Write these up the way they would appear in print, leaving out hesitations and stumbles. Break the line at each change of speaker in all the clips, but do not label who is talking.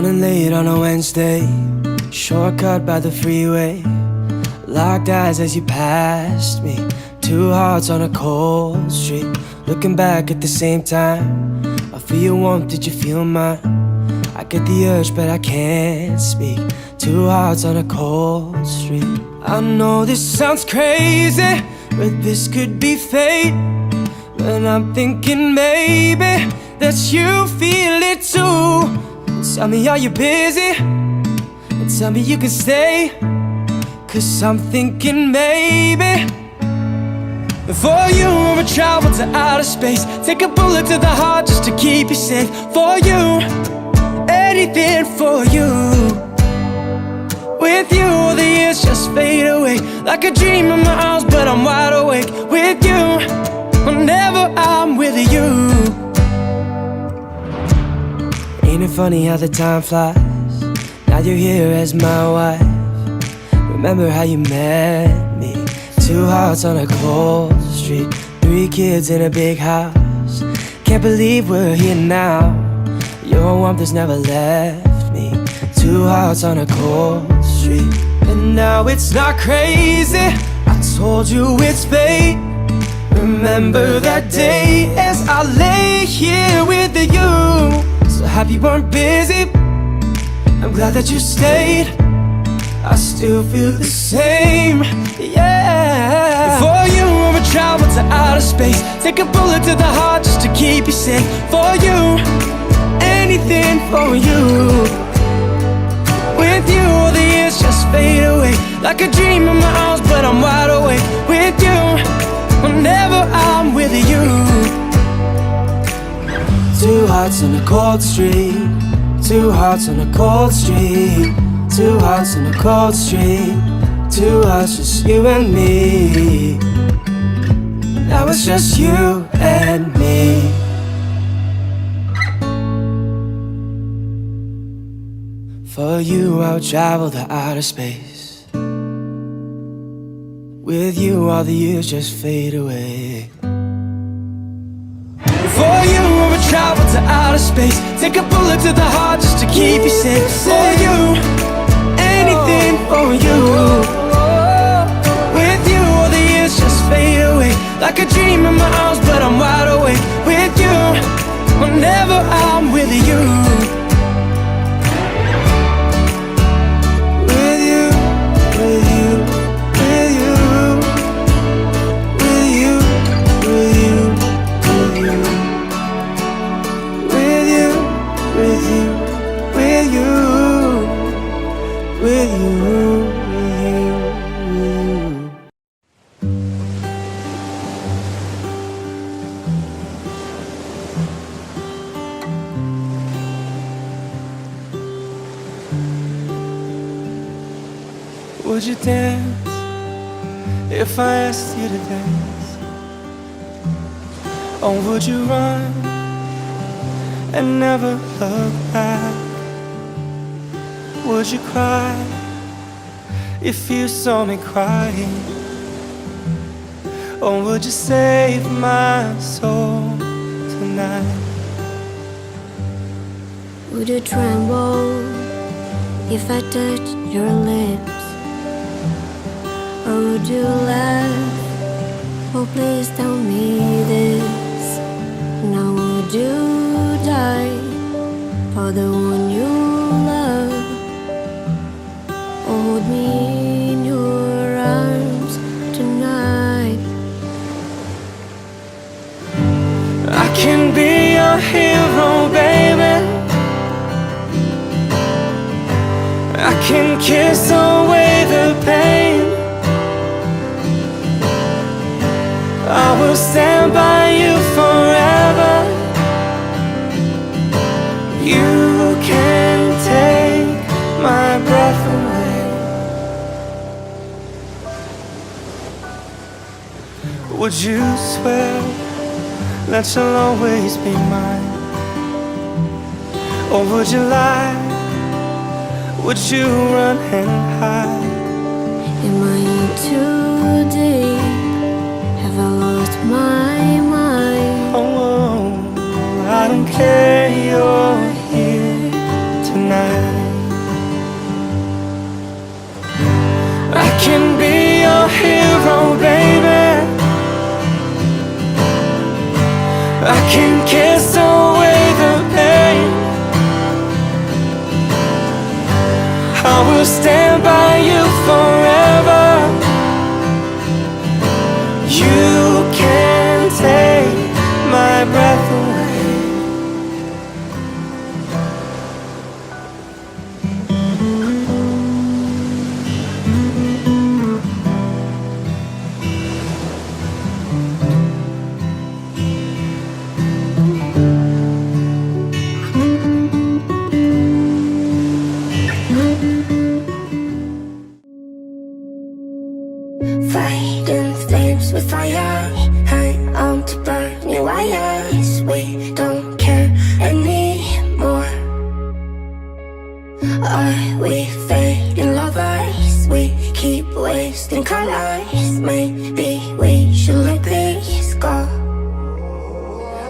Running late on a Wednesday, shortcut by the freeway. Locked eyes as you passed me, two hearts on a cold street. Looking back at the same time, I feel your warmth, did you feel mine? I get the urge, but I can't speak. Two hearts on a cold street. I know this sounds crazy, but this could be fate. But I'm thinking maybe that you feel it too. Tell me, are you busy? And tell me you can stay. 'Cause I'm thinking maybe for you I would travel to outer space. Take a bullet to the heart just to keep you safe. For you, anything for you. With you, all the years just fade away. Like a dream in my arms, but I'm wide awake. With you, whenever I'm with you. Ain't it funny how the time flies? Now you're here as my wife. Remember how you met me? Two hearts on a cold street, three kids in a big house. Can't believe we're here now. Your warmth has never left me. Two hearts on a cold street. And now it's not crazy, I told you it's fate. Remember that day as I lay here with you. So happy you weren't busy, I'm glad that you stayed. I still feel the same, yeah. For you, I would travel to outer space. Take a bullet to the heart just to keep you safe. For you, anything for you. With you, all the years just fade away. Like a dream in my arms, but I'm wide awake. With you, whenever I'm with you. Two hearts on a cold street. Two hearts on a cold street. Two hearts on a cold street. Two hearts, just you and me. Now it's just you and me. For you, I would travel to outer space. With you, all the years just fade away. For you, I would travel to outer space. Take a bullet to the heart just to keep you safe. For you, anything for you. With you, all the years just fade away. Like a dream in my arms, but I'm wide awake. With you, whenever I'm with you. With you, with you, with you. With you, with you, with you. With you, with you, with you. With you, with you, with you.
Would you dance if I asked you to dance? Or would you run and never look back? Would you cry if you saw me crying? Or would you save my soul tonight?
Would you tremble if I touched your lips? Or would you laugh? Oh, please tell me this. Now would you die for the one you love? Or hold me in your arms tonight?
I can be your hero, baby. I can kiss away the pain. I will stand by you forever. You can take my breath away. Would you swear that you'll always be mine? Or would you lie? Would you run and hide?
Am I in too deep? Have I lost my mind?
Oh, I don't care, you're here tonight.
to burning wires. We don't care anymore. Are we fading lovers? We keep wasting colors. Maybe we should let this go.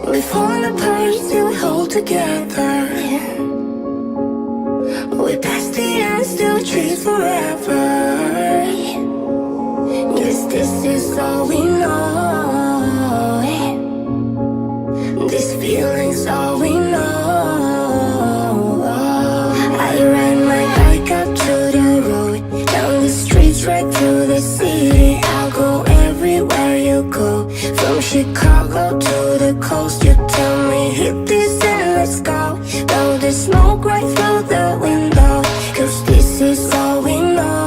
We fall apart, still we hold together. We pass the end, still trees forever. Guess this is all we know. This feeling's all we know. I ride my bike up to the road, down the streets, right through the city. I'll go everywhere you go, from Chicago to the coast. You tell me hit this and let's go. Blow the smoke right through the window, 'cause this is all we know.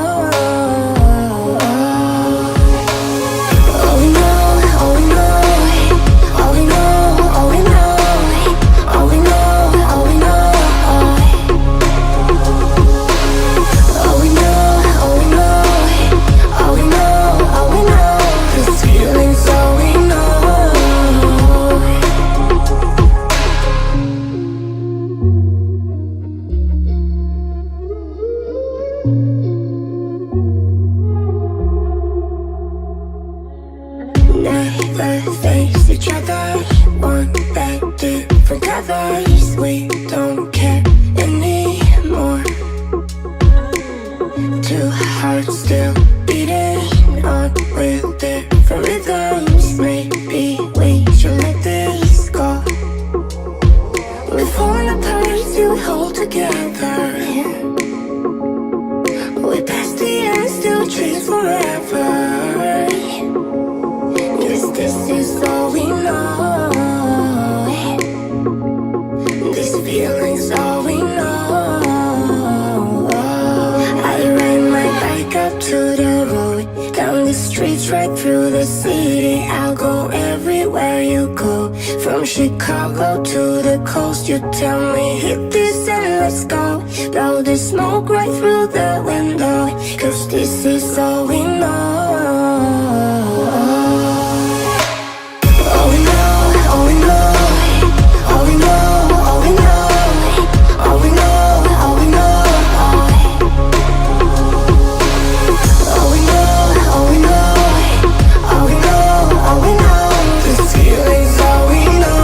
All we know, all we know, all we know, all we know, all we know, all we know. All we know, all we know, all we know, all we know. This feeling's all we know. Never face each other, one bed, different covers. We don't care anymore. Two hearts still beating on with different rhythms. Maybe we should let this go. We fall apart, still we hold together. We pass the end, still trees forever. Guess this is all we know. This feeling's all we know. I ride my bike up to the road, down the streets, right through the city. I'll go everywhere you go, from Chicago to the coast. You tell me hit this and let's go. Blow the smoke right through the window, 'cause this is all we know. All we know, all we know, all we know, all we know, all we know, all we know. All we know, all we know, all we know, all we know. This feeling's all we know.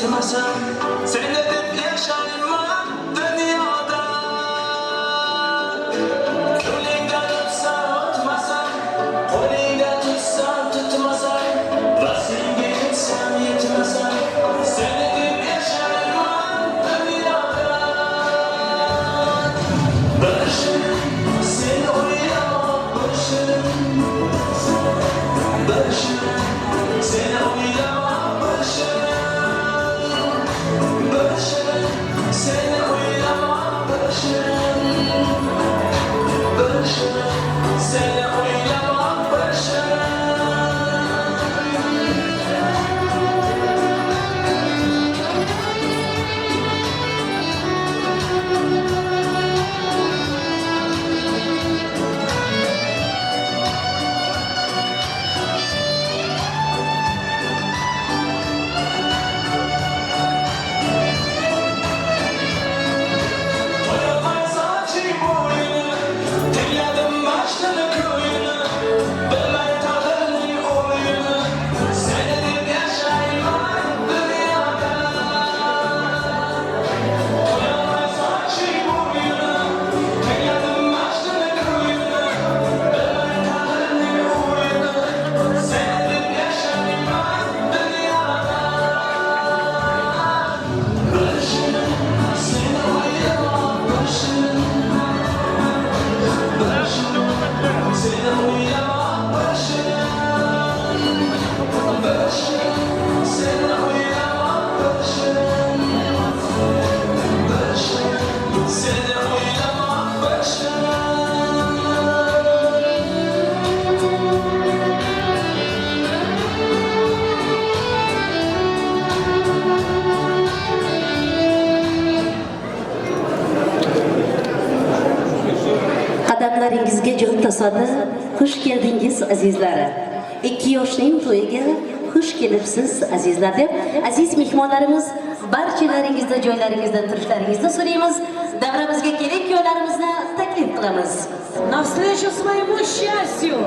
Yetmasam seni deb yashayman dunyoda. Qo'lingdan o'psam o'tmasam, qo'lingdan tutsam tutmasam, va senga yetsam yetmasam, seni deb yashayman dunyoda. Bir shirin seni o'ylab, bir shirin, bir shirin seni o'ylab, bir shirin, bir shirin seni o'ylab, bir shirin, bir shirin seni o'ylab, bir shirin. Qo'yaman sochi bo'yini, tingladim Majnun kuyini, bilmay taqdirning o'yini, seni deb yashayman dunyoda. Qo'yaman sochi bo'yini, tingladim Majnun kuyini, bilmay taqdirning o'yini, seni deb yashayman dunyoda. Bir shirin seni o'ylab, bir shirin, bir shirin seni o'ylab, bir shirin, bir shirin seni o'ylab, bir shirin, bir shirin seni o'ylab, bir shirin.
Qadamlaringizga jon tasodi, xush keldingiz, azizlari. Ikki yoshning to'yiga xush kelibsiz, azizlar, deb aziz mehmonlarimiz, barchalaringizni joylaringizdan turishlaringizni so'raymiz. Davramizga kelin kuyovlarimizni taklif qilamiz.
Навстречу своему счастью!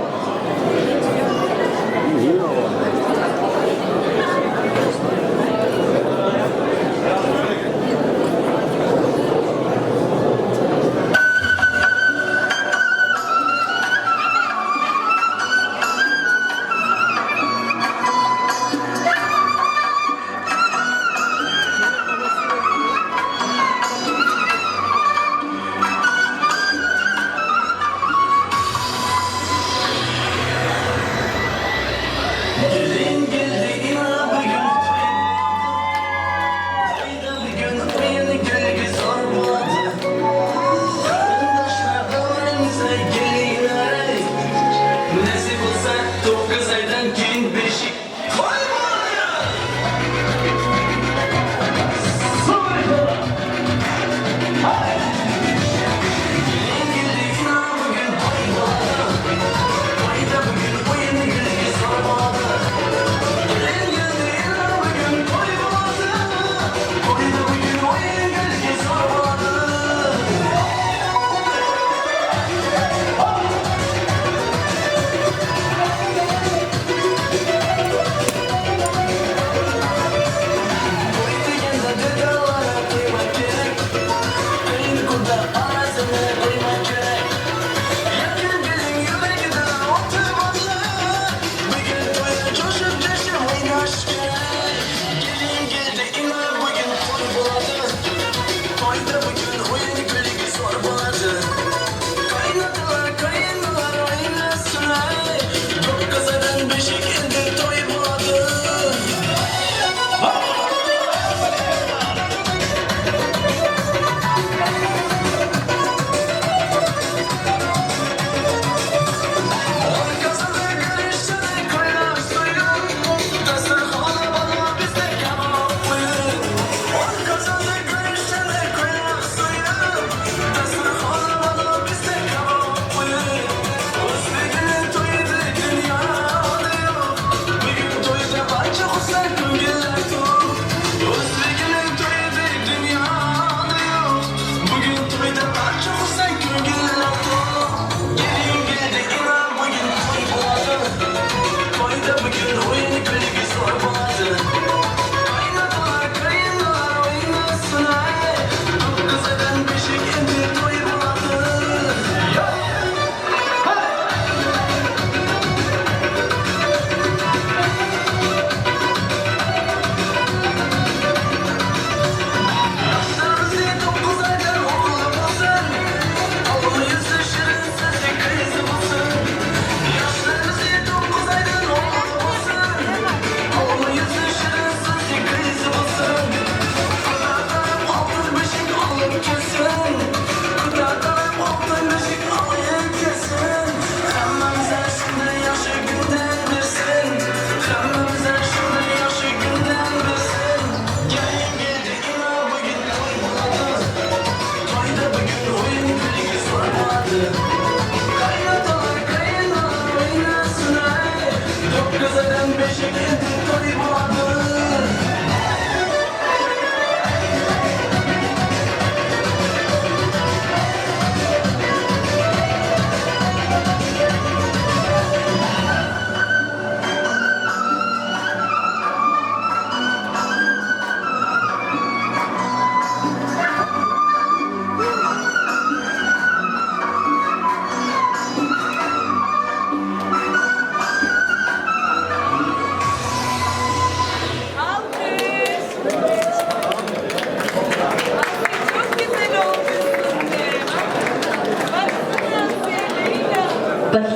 Gelin geldi ina bugün, To'yda bugun o'yin kulgi zo'r bo'ladi. Qarindoshlar davrimizga kelinglar. Nasib bo'lsa 9 oydan keyin beshik to'y bo'ladi. Super. Gelin geldi ina bugun to'y bo'ladi. To'yda bugun o'yin kulgi zo'r bo'ladi.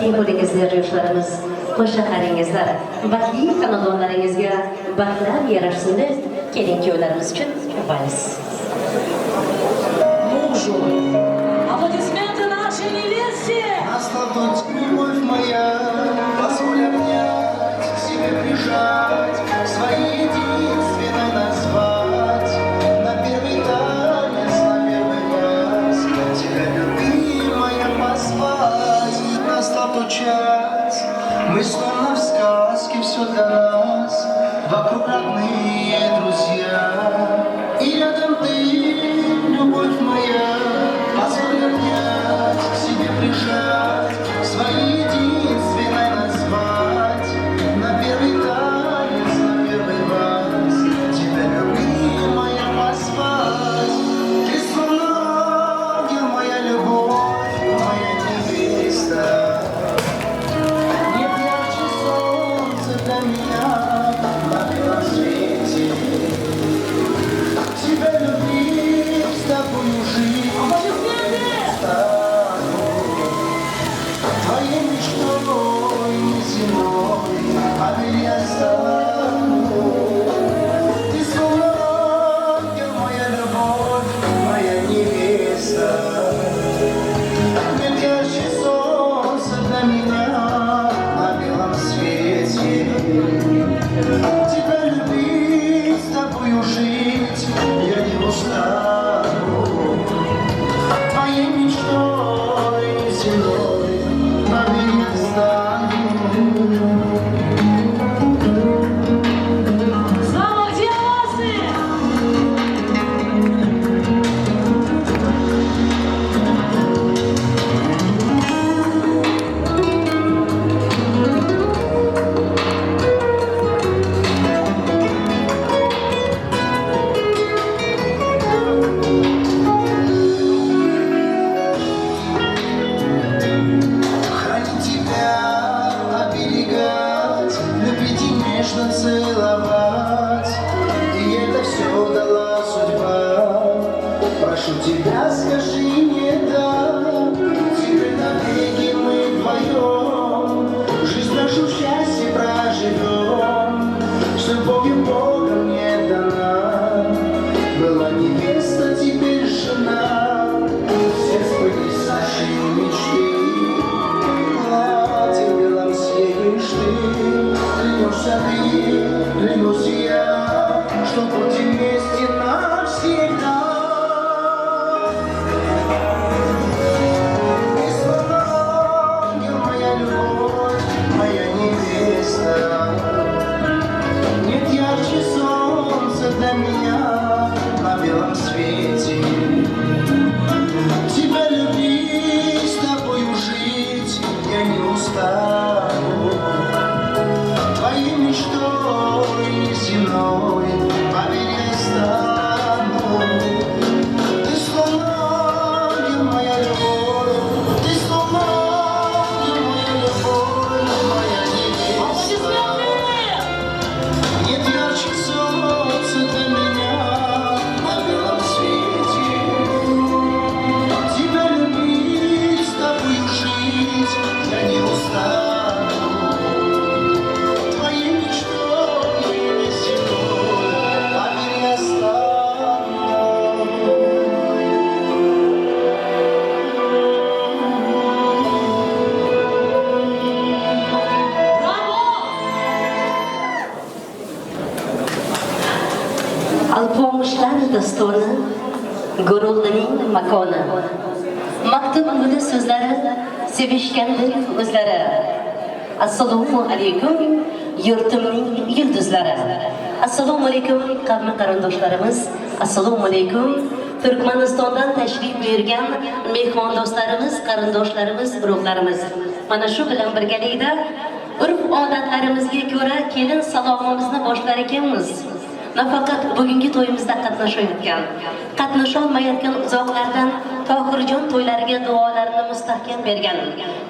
Baxtli bo'lingizlar, yoshlarimiz. Qo'sha qaringizlar. Baxtli xonadonlaringizga baxtlar yarashsin deb kelin kuyovlarimiz uchun vals.
Мужу. Аплодисменты нашей невесте!
Настал тот день, любовь моя, позволь обнять, к себе прижать, своей единственной назвать. На первый танец, на первый вальс, тебя, любимая, позвать. Настал тот час, мы словно в сказке, все для нас, вокруг родные друзья. И рядом ты, любовь моя, позволь обнять, к себе прижать, своей единственной назвать. На первый танец, на первый вальс, тебя, любимая, позвать. Ты словно ангел, моя любовь, моя невеста. Нет ярче солнца для меня на белом свете. Тебя любить, с тобою жить.
Аплодисменты!
Стану твоей мечтой неземной, поверь, я стану. Ты словно ангел, моя любовь, моя невеста. Нет ярче солнца для меня на белом свете. Тебя любить, с тобою жить я не устану. Твоей мечтой неземной, поверь, я стану.
Слава, где овации?
Хранить тебя, оберегать, любить и нежно целовать. И это все дала судьба. Прошу тебя, скажи мне да. Теперь навеки мы вдвоем жизнь нашу в счастье проживем. С любовью Бога мне дана была невеста, теперь жена. Все сбылись наши мечты. Платье белом съедешь ты. Клянешься ты, клянусь и я, что будем вместе навсегда. Ты словно ангел, моя любовь, моя невеста. Нет ярче солнца для меня на белом свете. Тебя любить, с тобою жить я не устану. Твоей мечтой неземной, поверь, я стану. Ты словно ангел, моя любовь, ты словно ангел, моя любовь, моя невеста.
Аплодисменты!
Нет ярче солнца для меня на белом свете. Тебя любить, с тобою жить я не устану. Твоей мечтой неземной, поверь, я стану.
Браво!
Alpomishlar dostoni, Go'ro'g'lining makoni. Maktub guli so'zlari, sevishgandir o'zlari. Assalomu alaykum, yurtimning yulduzlari. Assalomu alaykum, qavmi qarindoshlarimiz. Assalomu alaykum, Turkmanistondan tashrif buyurgan mehmondo'stlarimiz, qarindoshlarimiz, urug'larimiz. Mana shu bilan birgalikda urf odatlarimizga ko'ra kelin salomimizni boshlar ekanmiz. Nafaqat bugungi to'yimizda qatnashayotgan, qatnasholmayotgan uzoqlardan Tohirjon to'ylariga duolarini mustahkam bergan,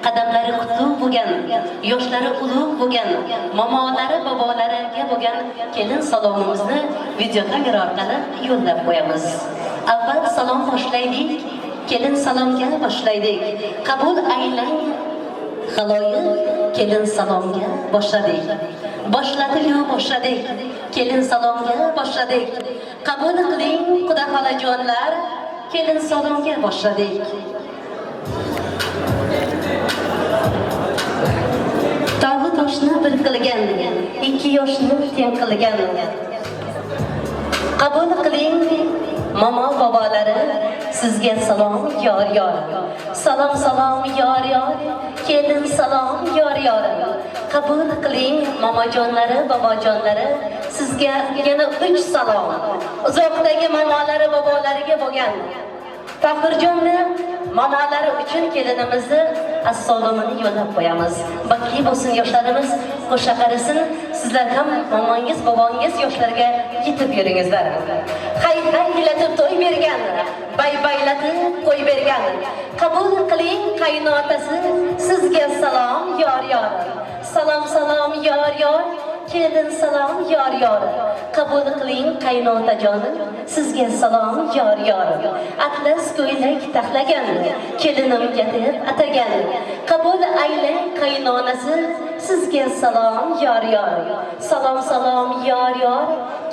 qadamlari qutlug' bo'lgan, yoshlari ulug' bo'lgan, momolari, bobolariga bo'lgan kelin salomimizni videokamera orqali yo'llab qo'yamiz. Avval salom boshlaylik, kelin salomga boshlaylik. Qabul aylang. Xaloyiq kelin salomga boshladik. Boshladi-yu boshladik. Kelin salomga boshladik. Qabul qiling quda xolajonlar, kelin salomga boshladik. Tog'i toshni bir qilgan, ikki yoshni teng qilgan. Qabul qiling momo bobolari, sizga salom yor yor. Salom salom yor yor, kelin salom yor yor. Qabul qiling momojonlari, bobojonlari, sizga yana 3 salom. Uzoqdagi momolari, bobolariga bo'lgan Tohirjonni momolari uchun kelinimizni assalomini yo'llab qo'yamiz. Baxtli bo'lsin yoshlarimiz, qo'sha qarisin. Sizlar ham momongiz, bobongiz yoshlarga yetib yuringizlar. Hay haylatib to'y bergan, bay baylatib qo'y bergan. Qabul qiling qaynotasi, sizga salom yor yor. Salom salom yor yor, kelin salom yor yor. Qabul qiling qaynotajonim, sizga salom yor yor. Atlas ko'ylak taxlagan, kelinimga deb atagan. Qabul aylang qaynonasi, sizga salom yor yor. Salom salom yor yor,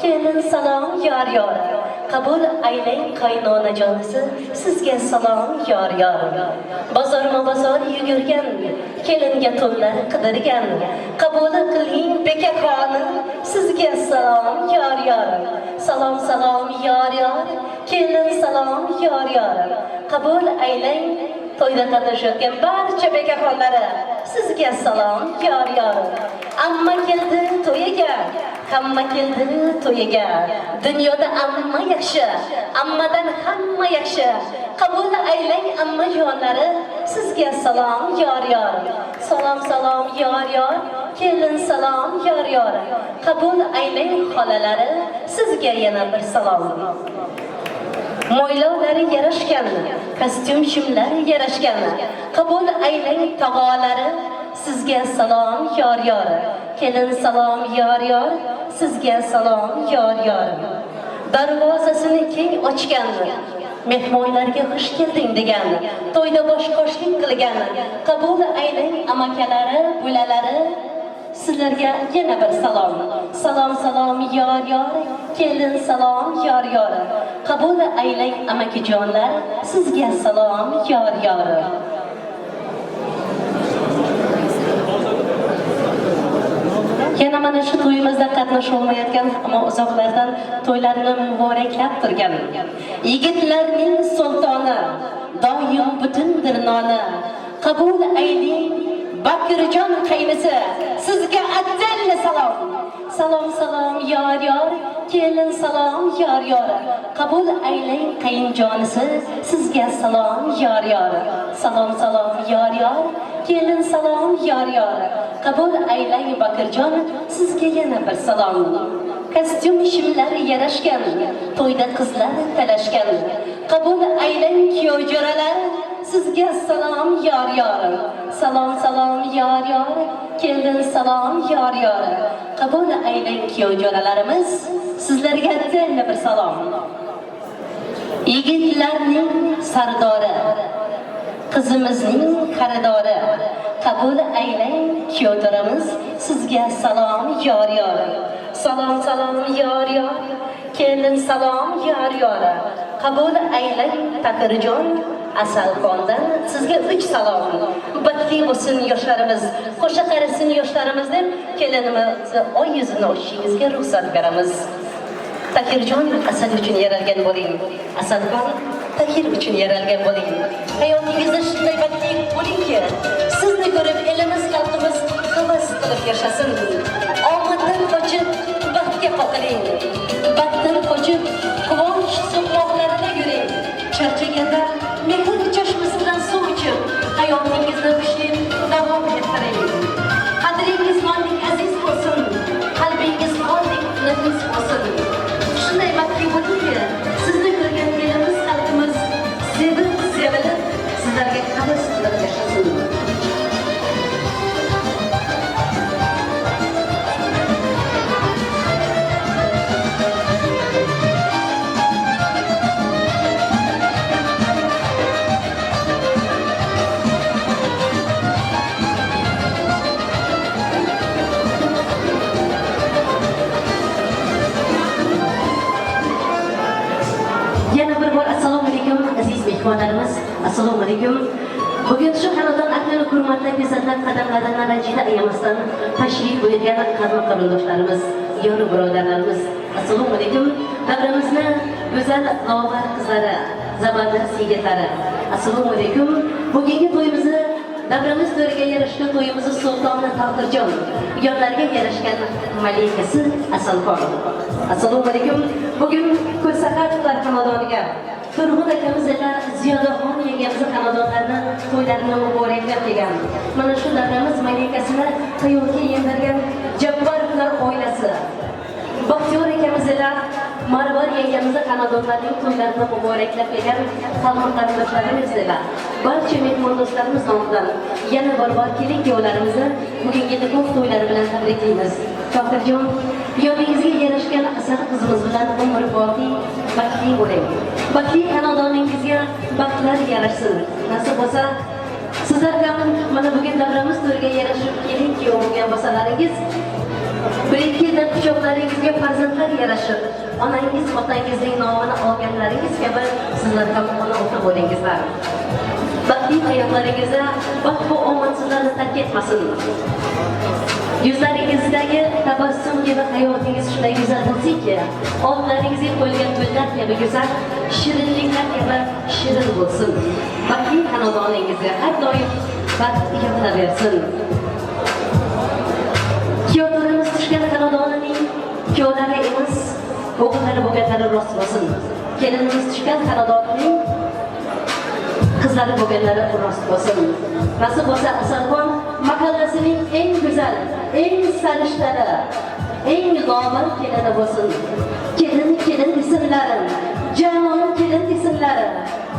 kelin salom yor yor. Qabul aylang qaynonajonisi, sizga salom yor yor. Bozorma bozor yugurgan, kelinga to'nlar qidirgan. Qabul qiling bekaxonim, sizga salom yor yor. Salom salom yor yor, kelin salom yor yor. Qabul aylang to'yda qatnashayotgan barcha bekaxonlari, sizga salom yor yor. Amma keldi to'yiga, hamma keldi to'yiga. Dunyoda amma yaxshi, ammadan hamma yaxshi. Qabul aylang ammajonlari, sizga salom yor yor. Salom salom yor yor, kelin salom yor yor. Qabul aylang xolalari, sizga yana bir salom. Mo'ylovlari yarashgan, kostyum shimlari yarashgan. Qabul aylang tog'olari, sizga salom yor yor. Kelin salom yor yor, sizga salom yor yor. Darvozasini keng ochgan, mehmonlarga xush kelding degan, to'yda boshqoshlik qilgan. Qabul aylang amakalari, bulalari, sizlarga yana bir salom. Salom salom yor yor, kelin salom yor yor. Qabul aylang amakijonlar, sizga salom yor yor. Yana mana shu to'yimizda qatnasha olmayotgan, ammo uzoqlardan to'ylarni muboraklab turgan yigitlarning sultoni, doim butundir noni. Qabul ayling Bakirjon qaynisi, sizga ajjalli salom. Salom salom yor yor, kelin salom yor yor. Qabul aylang qayinjonisi, sizga salom yor yor. Salom salom yor yor, kelin salom yor yor. Qabul aylang Bakirjon, sizga yana bir salom. Kostyum shimlar yarashgan, to'yda qizlar talashgan. Qabul aylang kuyov jo'ralar, sizga salom yor yor. Salom salom yor yor, kelin salom yor yor. Qabul aylang kuyov jo'ralarimiz, sizlarga yana bir salom. Yigitlarning sardori, qizimizning xaridori. Qabul aylang kuyov jo'ramiz, sizga salom yor yor. Salom salom yor yor, kelin salom yor yor. Qabul aylang Taqirjon Asalxondan sizga 3 salom. Baxtli bo'lsin yoshlarimiz, qo'sha qarisin yoshlarimiz deb kelinimizni oy yuzini ochishingizga ruxsat beramiz. Tahirjon asal uchun yaralgan bo'ling. Asalxon Tahir uchun yaralgan bo'ling. Hayotingizda shunday baxtli bo'lingki, sizni ko'rib elimiz, xalqimiz havas qilib yashasin. Omaddan qochib baxtga qoqiling. Baxtdan qochib quvonch so'qmoqlarida yuring. Charchaganda mehr chashmasidan suv ichib, hayotingizni xushlik davom ettiring. Qadringiz mollik aziz bo'lsin, qalbingiz xoldek nafis bo'lsin. Shunday baxtli bo'lingki, sizni ko'rgan elimiz, xalqimiz sevib, sevilib, sizlarga havas qilib yashasin. Assalomu alaykum. Bugun shu xonadon ahlini hurmatlab, izzatlab, qadamlarini rajida ayamasdan tashrif buyurgan qavm qarindoshlarimiz, yor birodarlarimiz. Assalomu alaykum. Davramizni go'zal lobar qizlari, zabardast yigitlari. Assalomu alaykum. Bugungi to'yimizni davramiz to'riga yarashgan to'yimizni sultoni Tohirjon, yonlariga yarashgan malikasi Asalxon. Assalomu alaykum. Bugun Ko'rsahatovlar xonadoniga Turg'un akamiz ila Ziyodaxon yangamizni xonadonlarini to'ylarini muboraklab kelgan. Mana shu davramiz malikasini hayotga yendirgan Jabborovlar oilasi. Baxtiyor akamiz ila Marvar yangamizni xonadonlarining to'ylarini muboraklab kelgan qavm qarindoshlarimiz ila barcha mehmon do'stlarimiz nomidan yana bir bor kelin kuyovlarimizni bugungi nikoh to'ylari bilan tabriklaymiz. Tohirjon, yoningizga yarashgan asal qizimiz bilan umr boqiy baxtli bo'ling. Baxtli xonadoningizga baxtlar yarashsin. Nasib bo'lsa, sizlar ham mana bugun davramiz to'riga yarashib kelin kuyov bo'lgan bo'lsalaringiz, bir ikki yilda quchoqlaringizga farzandlar yarashib, onangiz, otangizning nomini olganlaringiz kabi sizlar ham ona ota bo'lingizlar. Baxtli hayotlaringizda baxt va omad sizlarni tark etmasin. Yuzlaringizdagi tabassum kabi hayotingiz shunday go'zal bo'lsinki, oldlaringizga qo'yilgan gullar kabi go'zal, shirinliklar kabi shirin bo'lsin. Baxtli xonadoningizga har doim baxt yotilaversin. Kuyovlarimiz tushgan xonadonining kuyovlari emas, o'g'illari bo'lganlari rost bo'lsin. Kelinimiz tushgan xonadonining qizlari bo'lganlari rost bo'lsin. Nasib bo'lsa, Asalxon mahallasining eng go'zal, eng sarishtali, eng lobar kelini bo'lsin. Kelin kelin desinlarim, janon kelin desinlarim.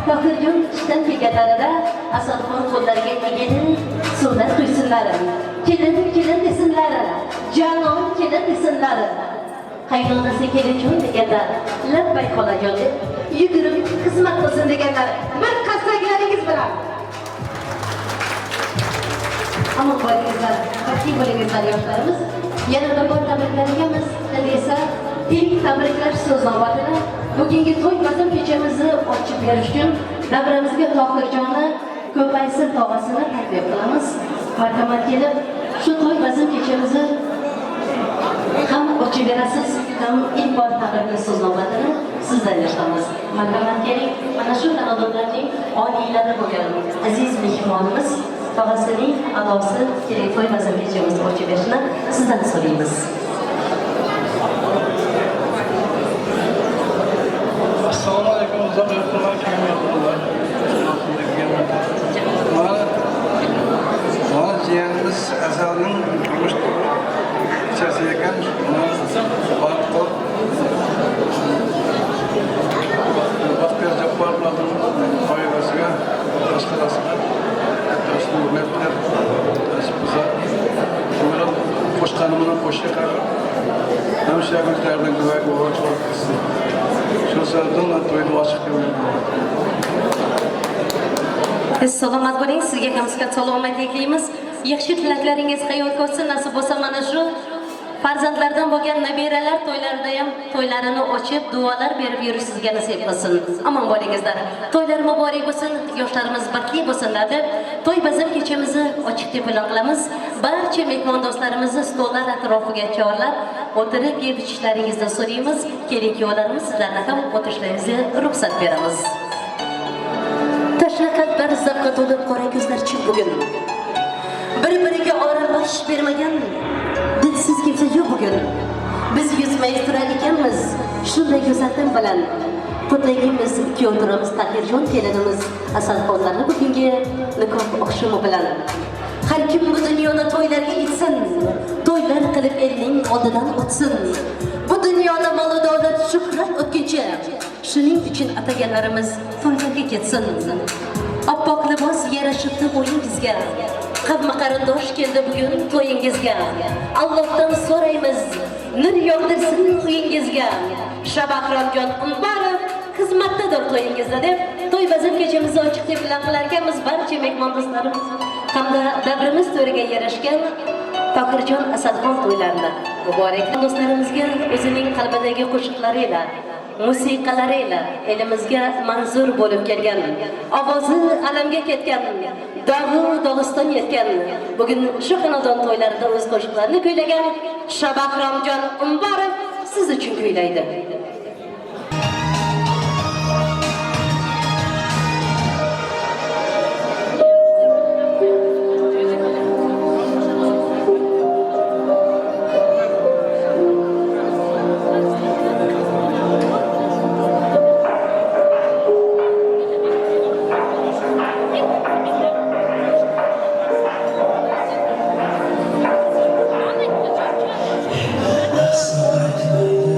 Tohirjon ishdan kelganlarida Asalxon qo'llariga egilib sunnat quysinlarim. Kelin kelin desinlari, janon kelin desinlari. Qaynonasi kelinjon deganda labbay xolajon deb yugurib xizmat qilsin deganlar. Bir qarsaklaringiz bilan. Omon bo'lingizlar, baxtli bo'lingizlar yoshlarimiz. Yana bir bor tabriklarimiz esa ilk tabriklash so'z navbatini bugungi to'y bazm kechamizni ochib berish uchun davramizga Tohirjonni ko'paysin tog'asini taklif qilamiz. Marhamat, kelib shu to'y bazm kechamizni ham ochib berasiz, ham ilk bor tabriklash so'z navbatini sizdan eshitamiz. Marhamat, keling, mana shu xonadonlarning oliylari bo'lgan aziz mehmonimiz tog'asining a'losi keling to'y bazm kechamizni ochib berishini sizdan so'raymiz.
Assalomu alaykum, uzoq yaqinlar, keng yaqinlar. Mana jiyanimiz Asalning turmush kechasi ekan, uni baxt Baxtiyor Jabborovlarning oilasiga, boshqarasiga katta hurmatlar nasib qilsa, ular qo'shqani bilan qo'shiq hamisha o'zlaridan guvoh qilsin. Shu sababdan man to'yni ochiq deb o'ylayman.
Salomat bo'ling, sizga ham sihat salomatlik tilaymiz. Yaxshi tilaklaringiz hayot ko'rsin, nasib bo'lsa mana shu farzandlardan bo'lgan nabiralar to'ylarida ham to'ylarini ochib, duolar berib yurish sizga nasib qilsin. Omon bo'lingizlar. To'ylar muborak bo'lsin, yoshlarimiz baxtli bo'lsinlar deb to'y bazm kechamizni ochiq deb e'lon qilamiz. Barcha mehmon do'stlarimizni stollar atrofiga chorlab, o'tirib yeb ichishlaringizni so'raymiz. Kelin kuyovlarimiz, sizlarni ham o'tirishlaringizga ruxsat beramiz. Tashna qalblar zavqqa to'lib, qora ko'zlar chin bugun. Bir-biriga oralash bermagan dilsiz kimsa yo'q bugun. Biz yuzma-yuz turar ekanmiz, shunday go'zallik bilan qutlaymiz kuyovturamiz Tahirjon kelinimiz Asalxonlarni bugungi nikoh oqshomi bilan. Har kim bu dunyoda to'ylarga yetsin, to'ylar qilib elning oldidan o'tsin. Bu dunyoda mol davlat shuhrat o'tkinchi, shuning uchun ataganlarimiz to'ylarga ketsin. Oppoq libos yarashibdi bo'yingizga, qavmi qarindosh keldi bugun to'yingizga. Allohdan so'raymiz, nur yog'dirsin uyingizga. Shabahramjon Umbarov xizmatdadir to'yingizda deb to'y bazm kechamizni ochiq deb e'lon qilar ekanmiz. Barcha mehmon do'stlarimiz hamda davrimiz to'riga yarashgan Tohirjon Asalxon to'ylarini muborak do'stlarimizga o'zining qalbidagi qo'shiqlari ila Musiqalari ila elimizga manzur bo'lib kelgan, ovozi alamga ketgan, dog'u Dog'iston yetgan, bugun shu xonadon to'ylarida o'z qo'shiqlarini kuylagan Shabahromjon Umbarov siz uchun kuylaydi.
Nasıl aytmaydi.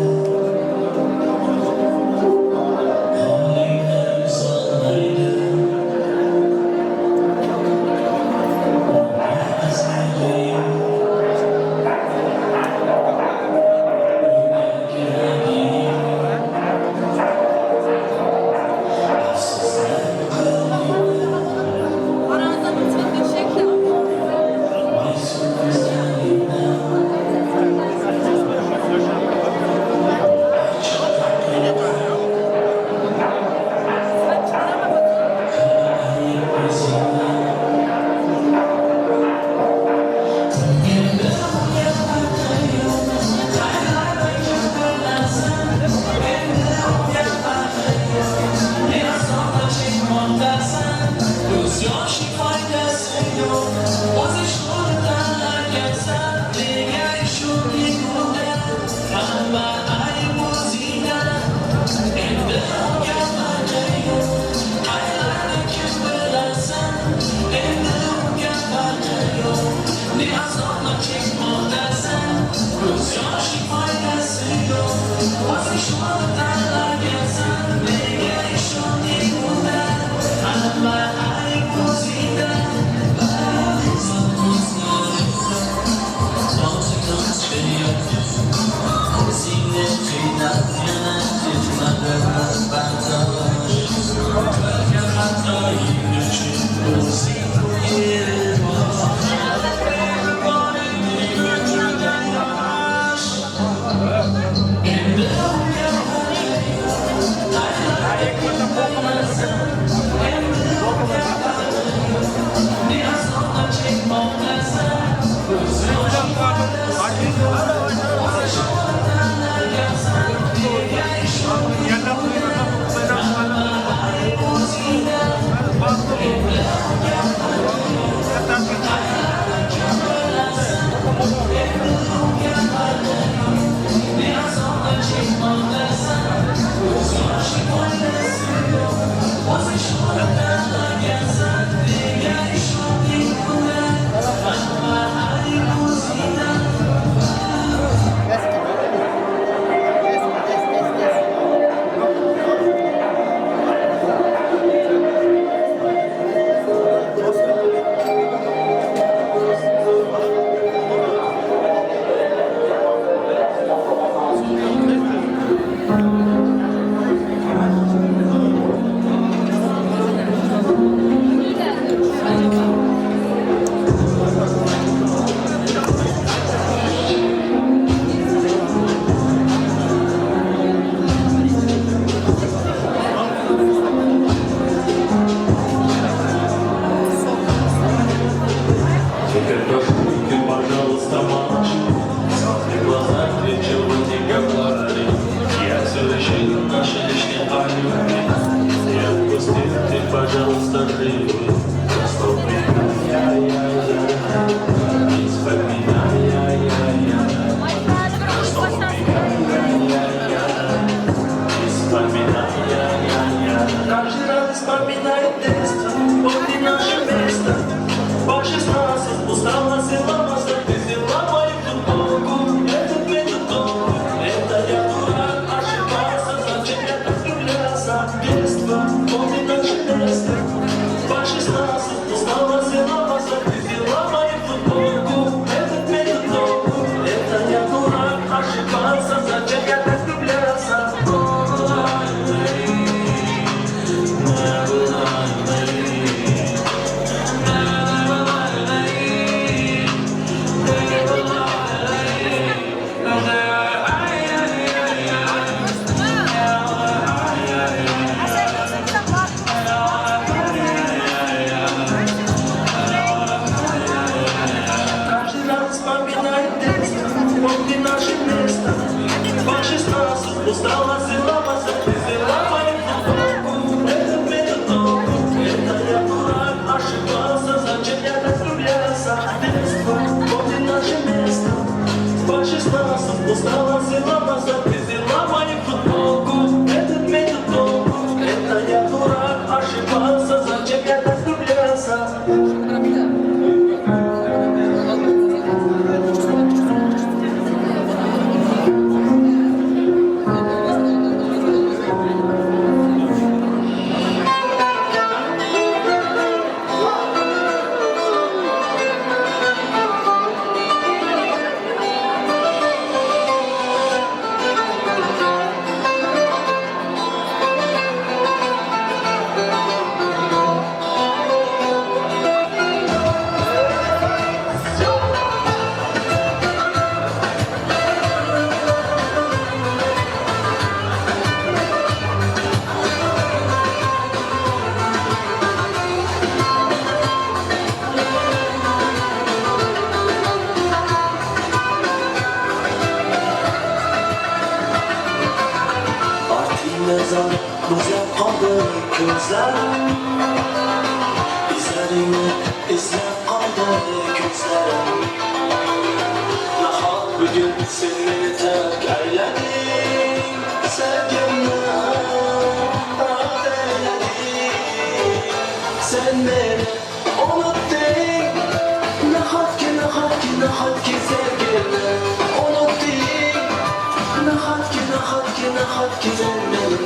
Наше место. По 16 устала, целоваться, ты взяла мою футболку. Это метод толку, это я дурак, ошибался, зачем я так влюблялся? Детство, помни наше место. По 16 устала, целоваться, ты взяла мою футболку. Этот метод толку, это я дурак, ошибался, зачем я так влюблялся? Ortingda zor muzlab qoldi ko'zlarim, izlaringni izlab qoldi ko'zlarim. Nahot bugun sen meni tark aylading, sevgimni rad aylading, sen meni unutding. Nahotki, nahotki, nahotki sevgimni unutding. Nahotki, nahotki, nahotki sen meni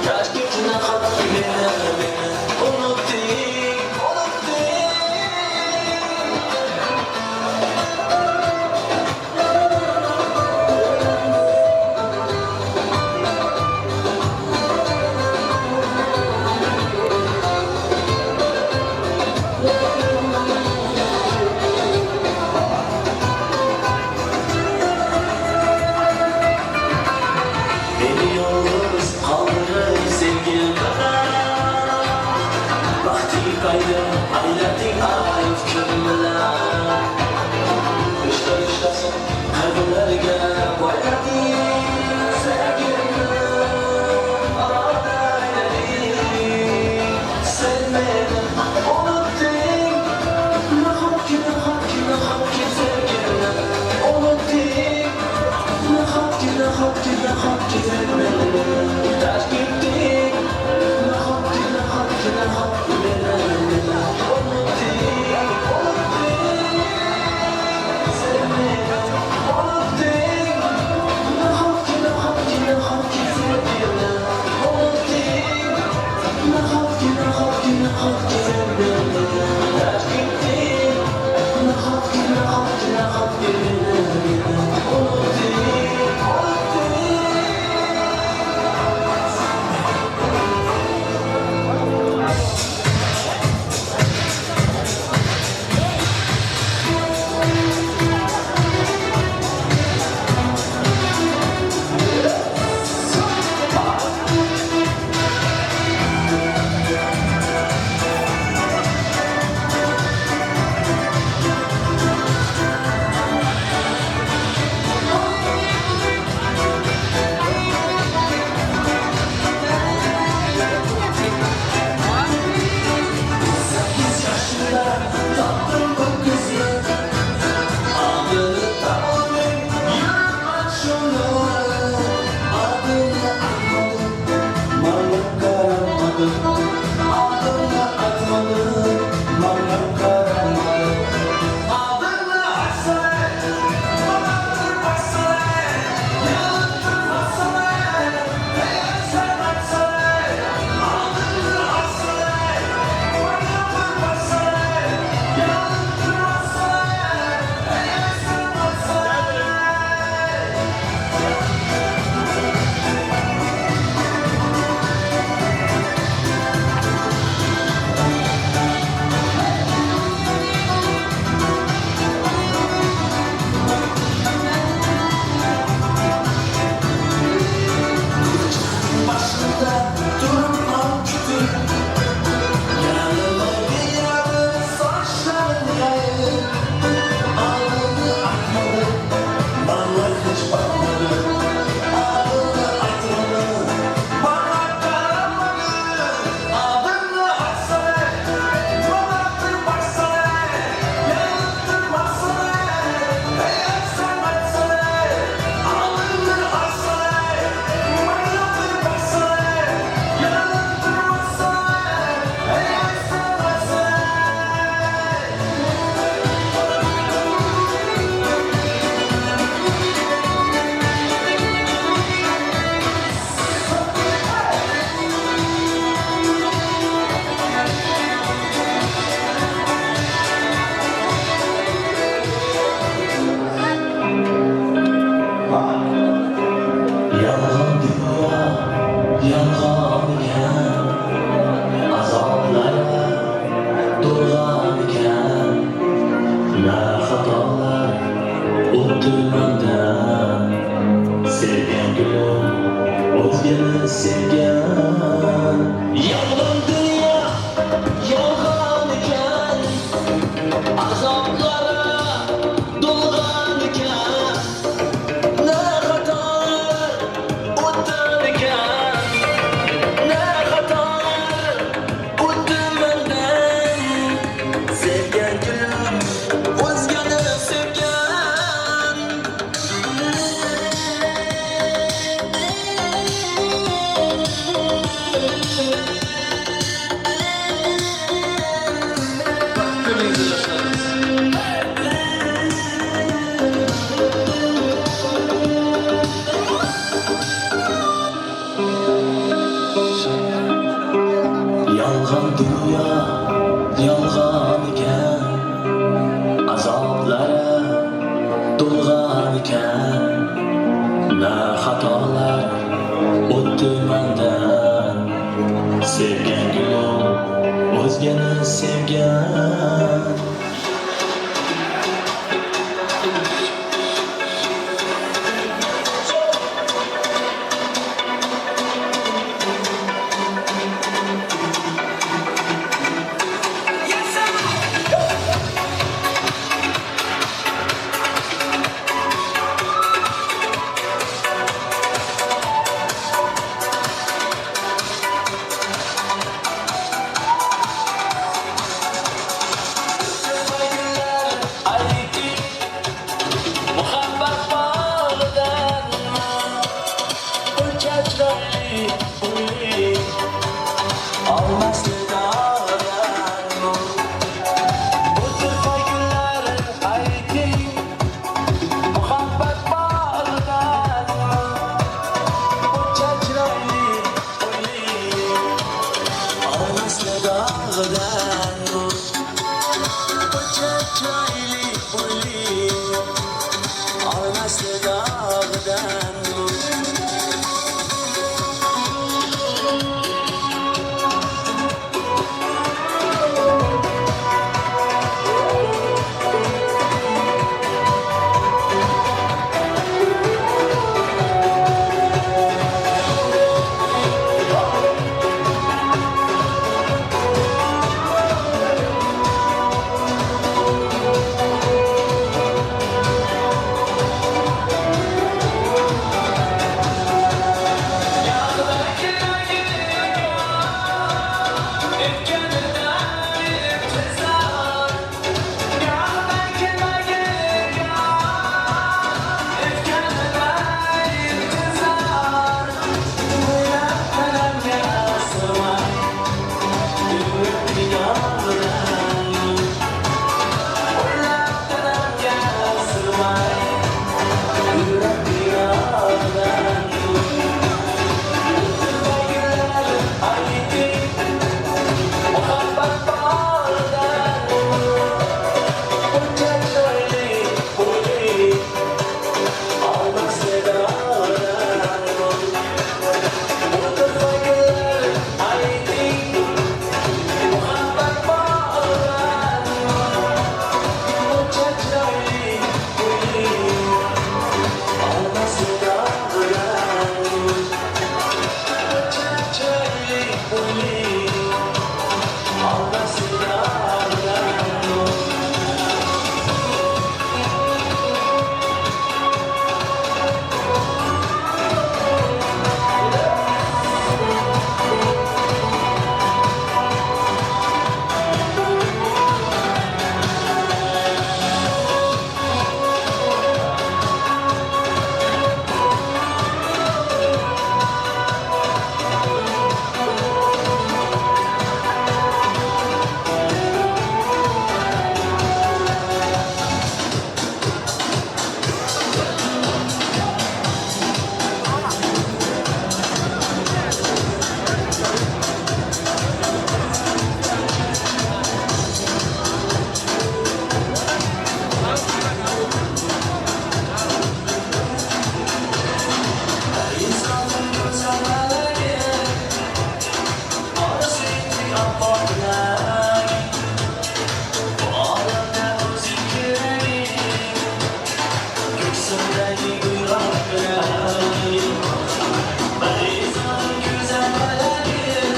tark et, nahotki meni, meni unutding, unutding. O'tdi mendan. Sevgan gulim o'zgani sevgan. Yolg'on dunyo yolg'on ekan, azoblara to'lgan ekan. Ne xatolar o'tdi ekan, ne xatolar o'tdi mendan. Sevgan gulim o'zgani sevgan. Yolg'on dunyo yolg'on ekan, azoblari to'lgan ekan. Na xatolar o'tdi mendan. Sevgan gulim o'zgani sevgan. Muhabbat bog'idanmi? Buncha chiroyli bo'yli, olmosli dog'danmi? Bu turfa gullar ayting, muhabbat bog'idanmi? Buncha chiroyli bo'yli, olmosli dog'danmi? Buncha chiroyli bo'yli, olmosli dog'danmi? Ko'zimdagi uyg'oqlar, Parizod go'zal malagim,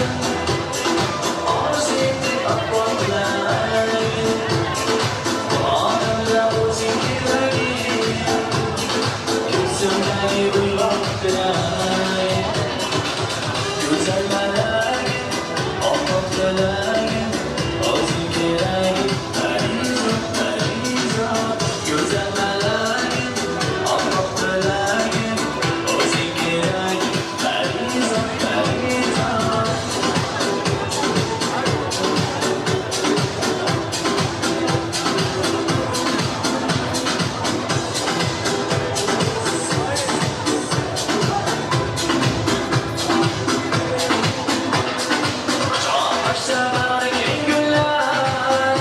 Orzuydi oppoqlar. Olamda o'zing keragim, Ko'zimdagi uyg'oqlar. Go'zal malagim, oppoq tilagim, O'zing keragim, Parizod, Parizod. Go'zal malagim, oppoq tilagim, O'zing keragim, Parizod, Parizod. Başlar güller,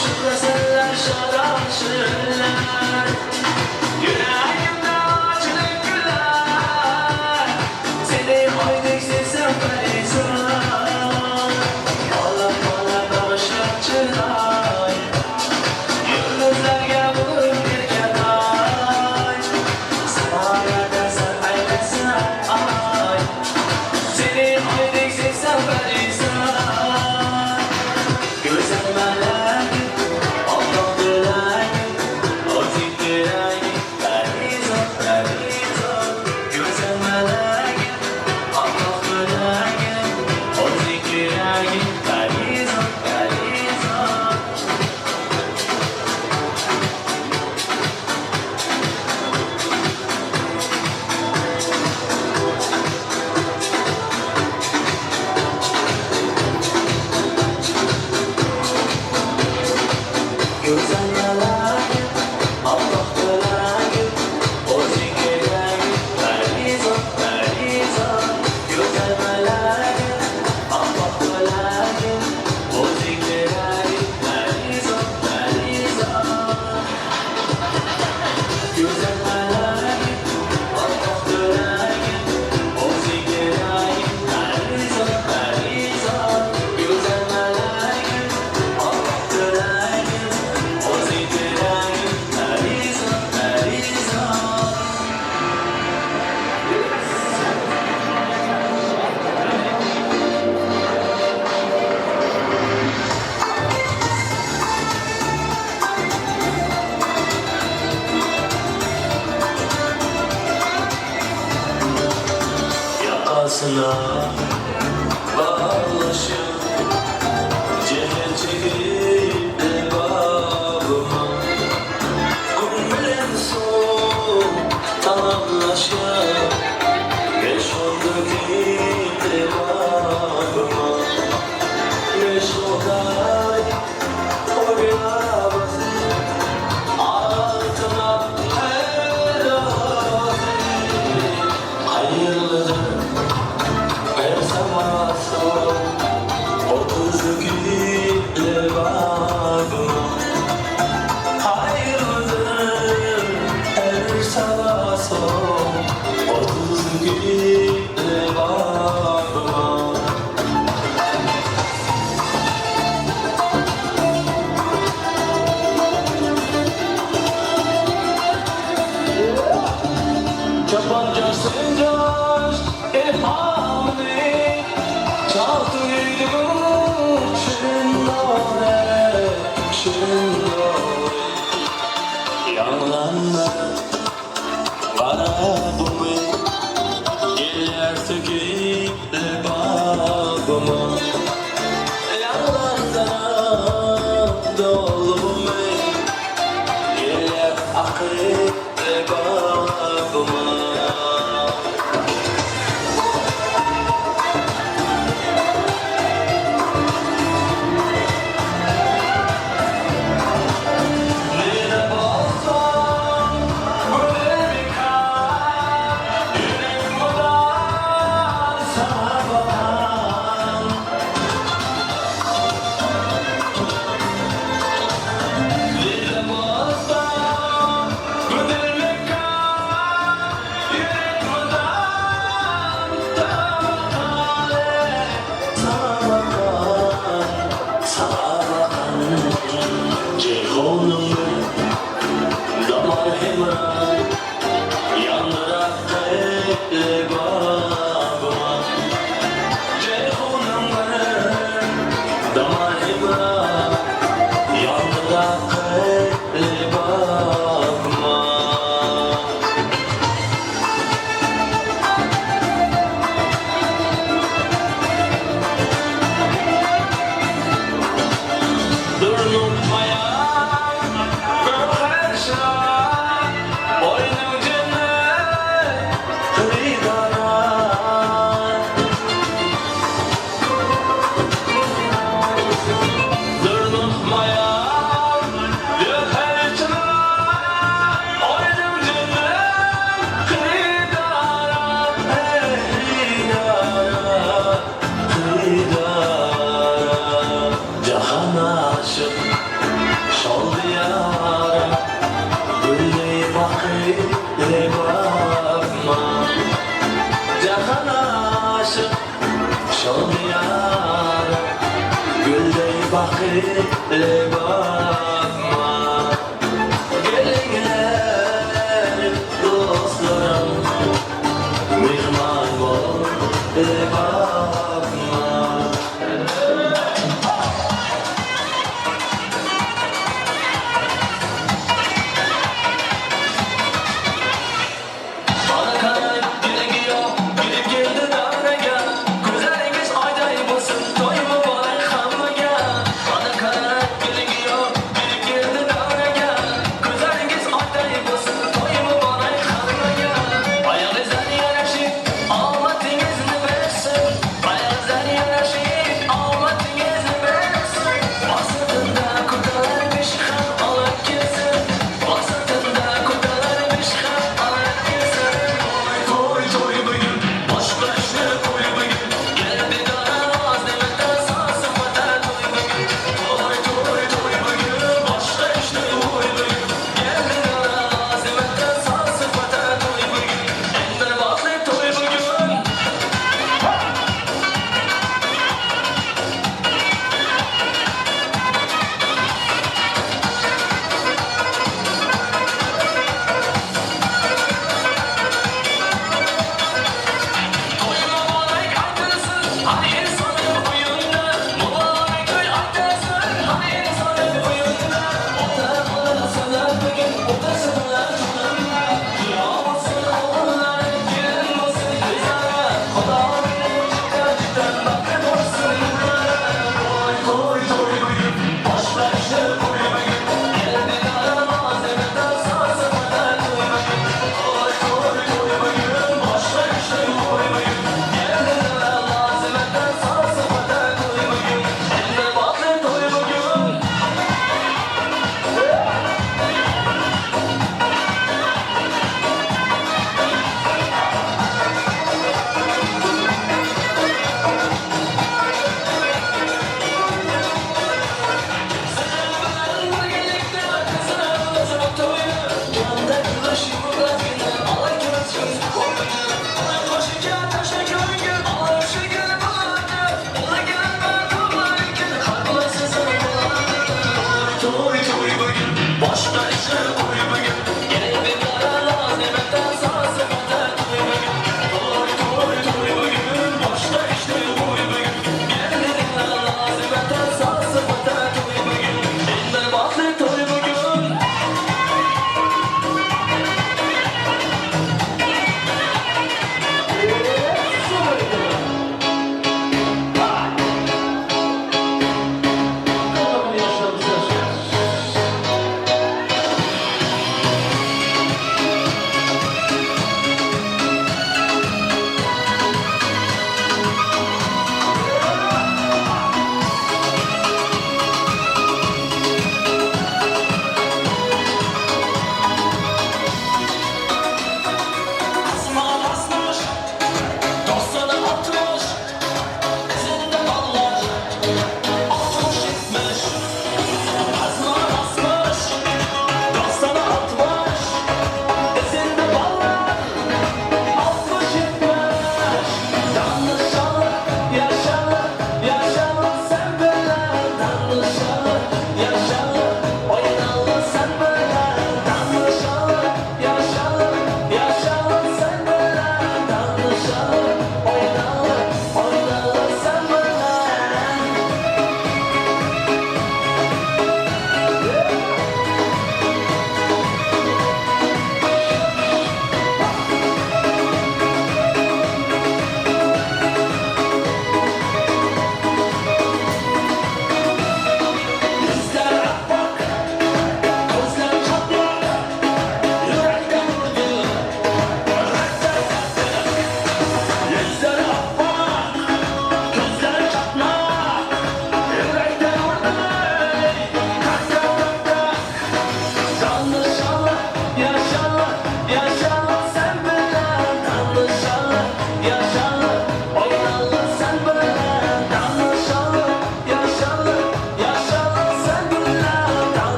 Şırlasalar şarap şırlar, Yüreğimde açılıp güller, Seni oydik sesem perizat. Allah bana bağışlar çıray, Yıldızlarga bulup bir ketay, Semalarda sen eylesin ay, Seni oydek sesem perizat. Go'zal malagim, oppoq tilagim, O'zing keragim, Parizod, Parizod. Go'zal malagim, oppoq tilagim, O'zing keragim, Parizod, Parizod. Go'zal malagim, oppoq tilagim, O'zing keragim, Parizod, Parizod. Go'zal malagim, oppoq tilagim, O'zing keragim, Parizod, Parizod. Go'zal malagim, oppoq tilagim, O'zing keragim, Parizod, Parizod. Go'zal malagim, oppoq tilagim, O'zing keragim, Parizod, Parizod. Yakasına bağlaşıp Cehel çekip de babıma Gün bilen soğuk tamamlaşıp Beş oldu gitti babıma Beş oldu o bir Altına helal. Hayırlıdır her sabah 32 babıma. Hayırlıdır her sabah 32 babıma. Çapancasınca ilhamını Çaldı şirin şirin Yanlanma garabımı Gelir tüküyle babımı Yanlardan dolumu Gelir akıp babıma. Ne de bolsam böyle bir kar.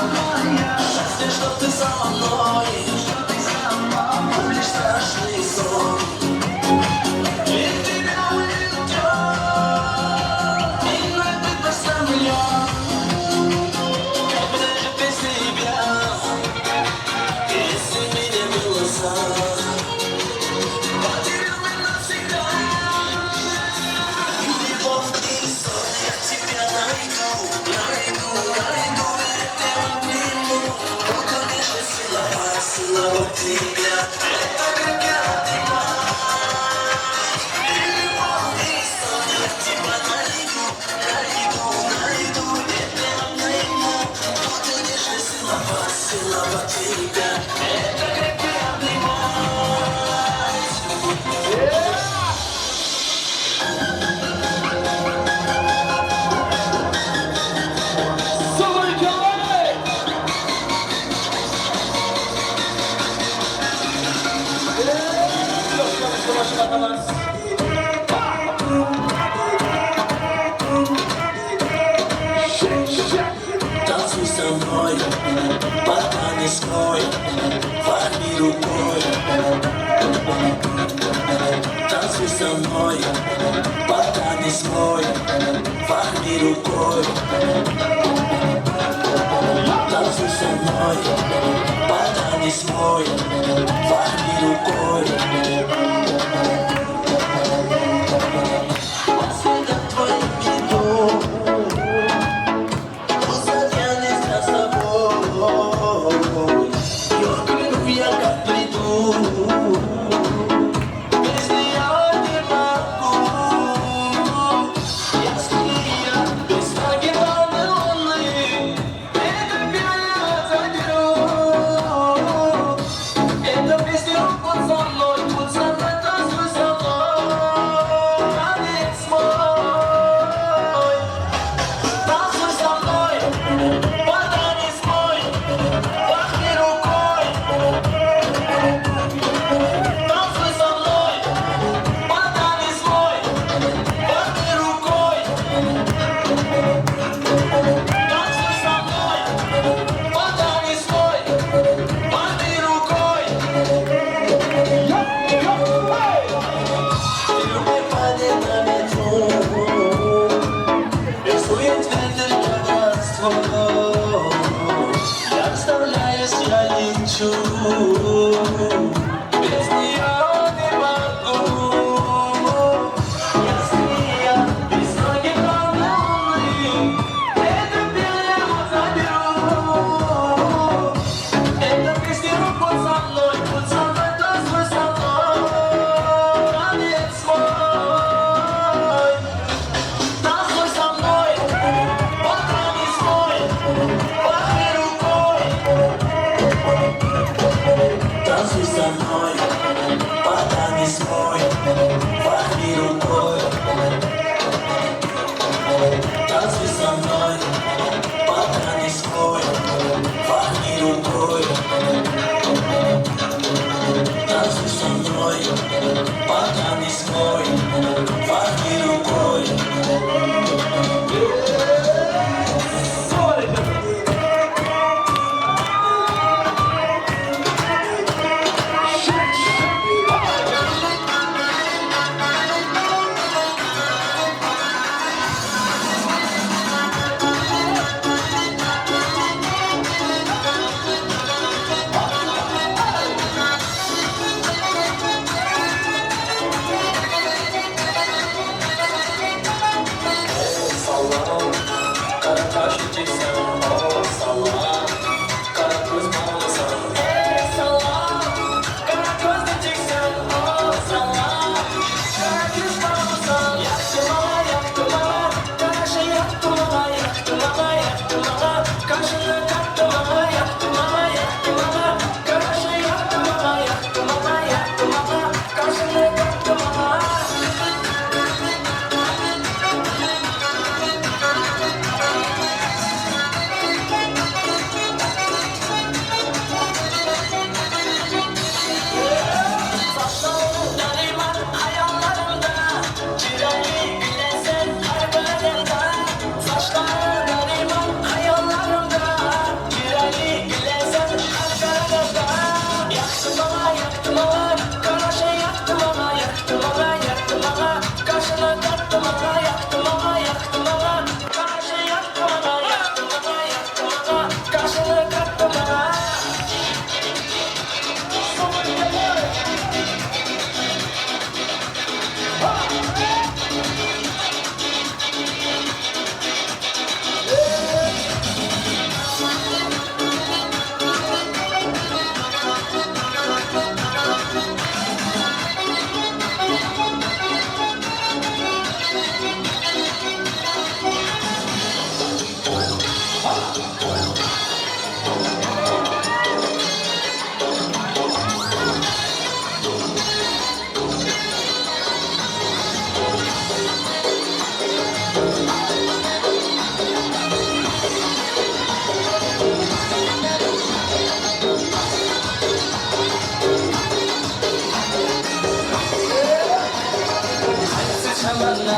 Главное счастье, что ты со мной, лишь страшный сон. И тебя уйдет, и на самолет. Как бы даже без тебя, если меня голоса потерял бы навсегда. Любовь и сон, я тебя найду, найду, найду, я тебя обниму. Буду нежно целовать, целовать тебя. Это как я обнимаю. Любовь и сон, я тебя найду, найду, найду, я тебя обниму. Буду нежно целовать, целовать тебя. Это как я обнимаю. Танцуй со мной, пока не свой, махни рукой. Танцуй со мной, пока не свой, махни рукой. Танцуй со мной, пока не свой, махни рукой. По следам твоим иду, я за собой. Я я как приду, без нее не могу. Я ския, без ноги луны, это я заберу.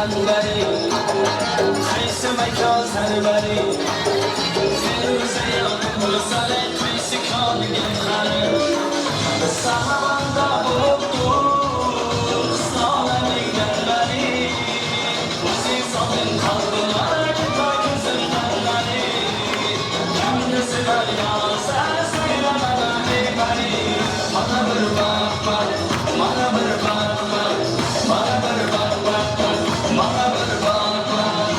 Anbari, qaysi makon sarbari, Feruza yonim bo'lsa, qaysi koniga qari. Sahamanda bo'ptu, qistonlarning darbari, O'zing solding qalbimga, ketma ko'zimdan nari. Kimni sevar yosan, so'ylamana ey pari. Mana bir baq baq, mana bir baq baq, mana bir baq baq baq, mana bir baq baq.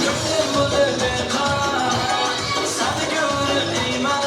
Ko'nglim bo'ldi beqaror, seni ko'rib deyman.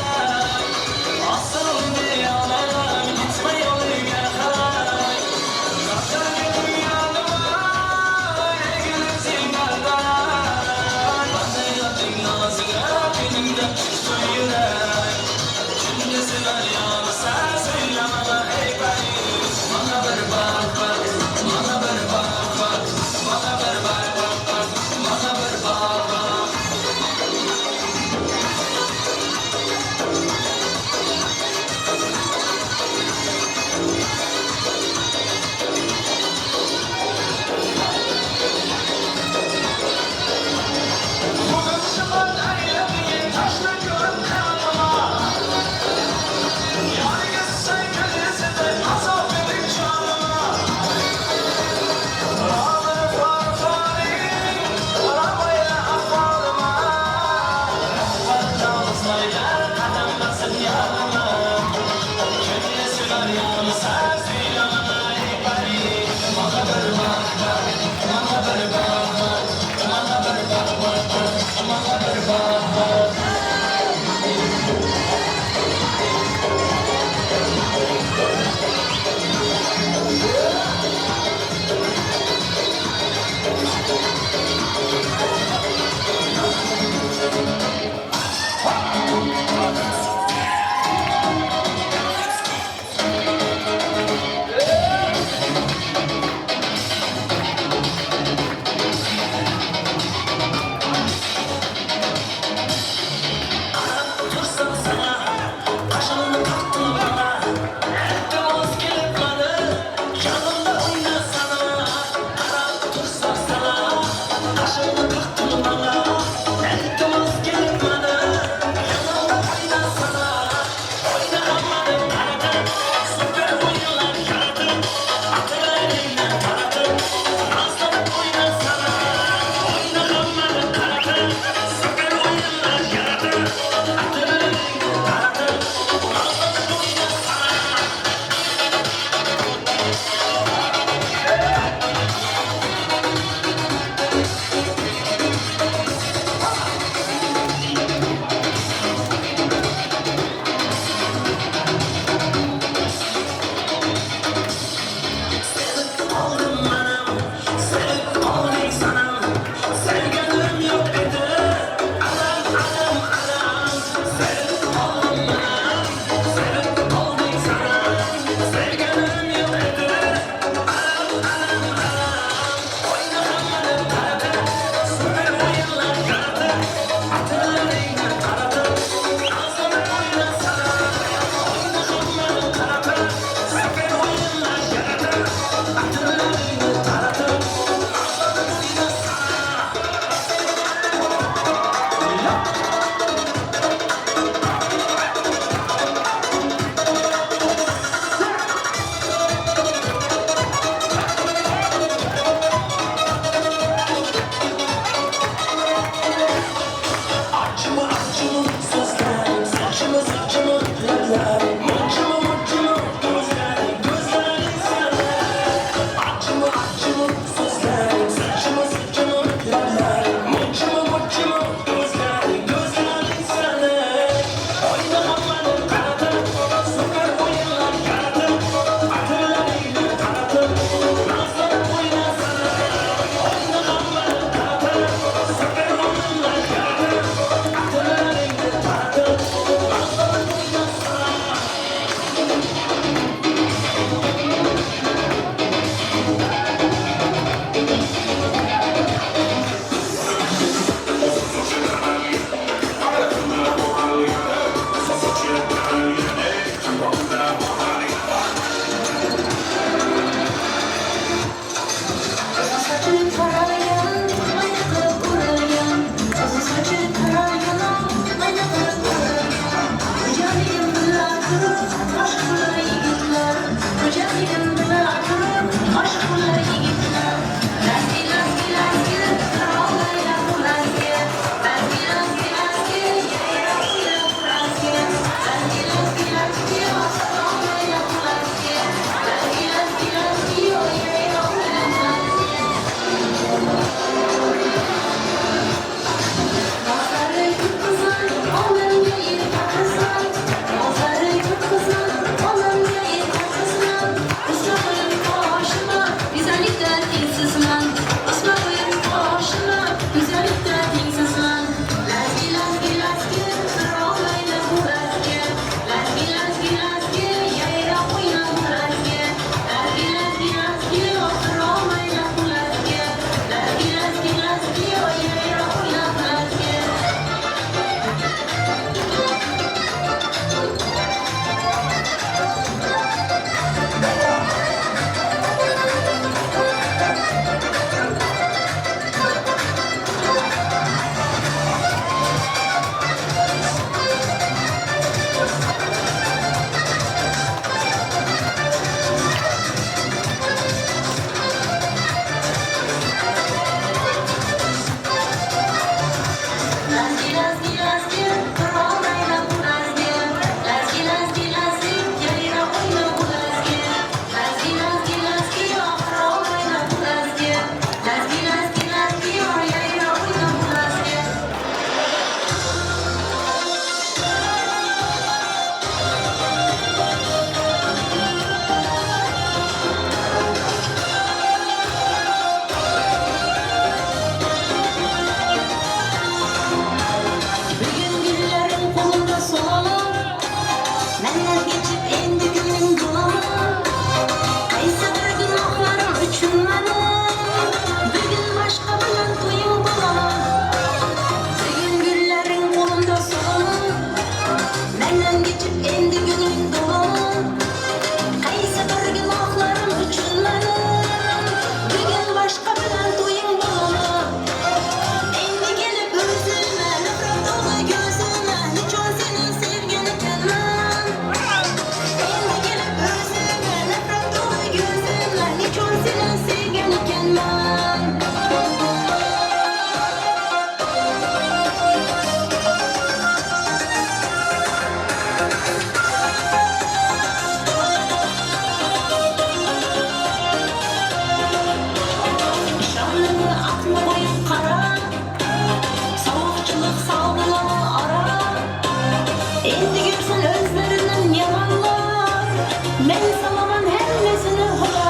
Men salaman hemmesini xudo.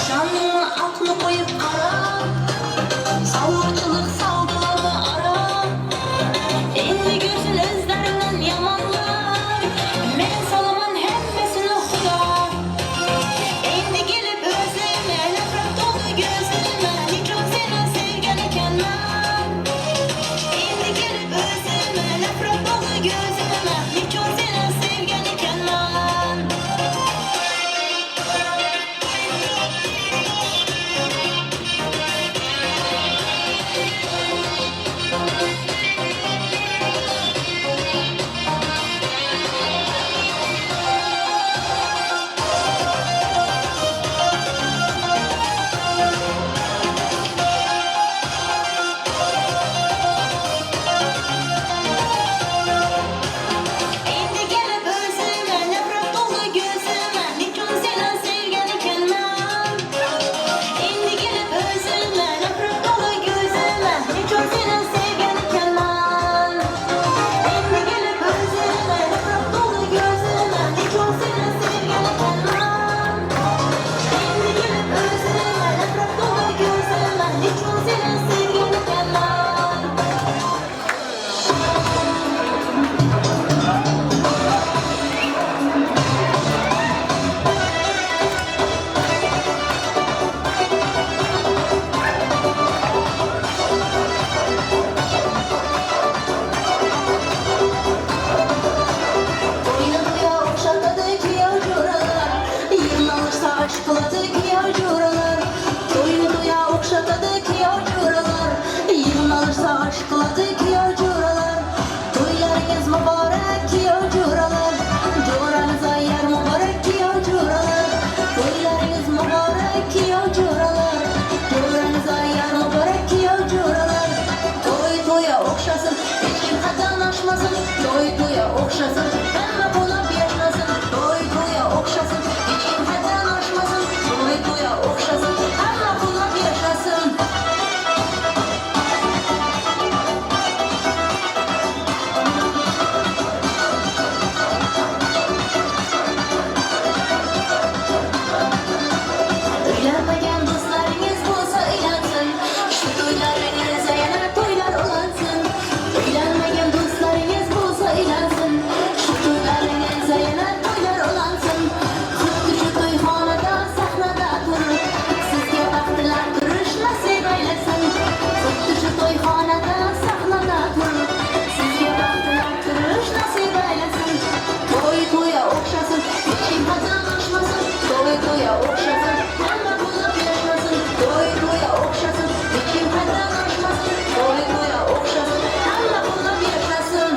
Şanını aklı koyup ara. Sağlıkçılık sağlığı ara. Endi görsün özlerinden yamanlar. Men salaman hemmesini xudo. Endi gelip özüme nefret doldu gözüme. Niçin seni sevgen ekenmen? Endi gelip özüme nefret doldu gözüme. Niçin seni sevgen ekenmen? Endi gelip özüme nefret doldu gözüme. Niçin seni sevgen ekenmen? Endi gelip özüme nefret doldu gözüme. Niçin seni sevgen ekenmen? Endi gelip özüme nefret doldu gözüme. Niçin seni sevgen ekenmen? Endi gelip özüme nefret doldu gözüme. Niçin seni sevgen ekenmen? Oynadıya okşatladı ki yavcuralar. Yığınlanırsa aşkladı ki yavcuralar. Oynadıya okşatladı ki yavcuralar. Yığınlanırsa aşkladı ki yavcuralar. Toylarınız mübarek ki yavcuralar. Coranıza yer mübarek ki yavcuralar. Toylarınız mübarek ki yavcuralar. Coranıza yer mübarek ki yavcuralar. Toy toya okşasın, hiç kim haddan aşmasın. Toy toya okşasın, hemme qo'llab yashasin. Toy toya okşasın, hiç kim haddan aşmasın. Toy toya okşasın, hemme qo'llab yashasin. Uylanmagan do'stlaringiz bo'lsa uylansin. Shu to'ylaringiz yana to'ylar ulansin. Uylanmagan do'stlaringiz bo'lsa uylansin. Shu to'ylaringiz yana to'ylar ulansin. Xuddi shu to'yxonada sahnada turib, sizga baxtlar turish nasib aylasin. Xuddi shu to'yxonada sahnada turib, sizga baxtlar turish nasib aylasin. To'y to'ya o'xshasin, hech kim haddan oshmasin. To'y to'ya o'xshasin, hamma qo'llab yashasin. To'y to'ya o'xshasin, hech kim haddan oshmasin. To'y to'ya o'xshasin, hamma qo'llab yashasin.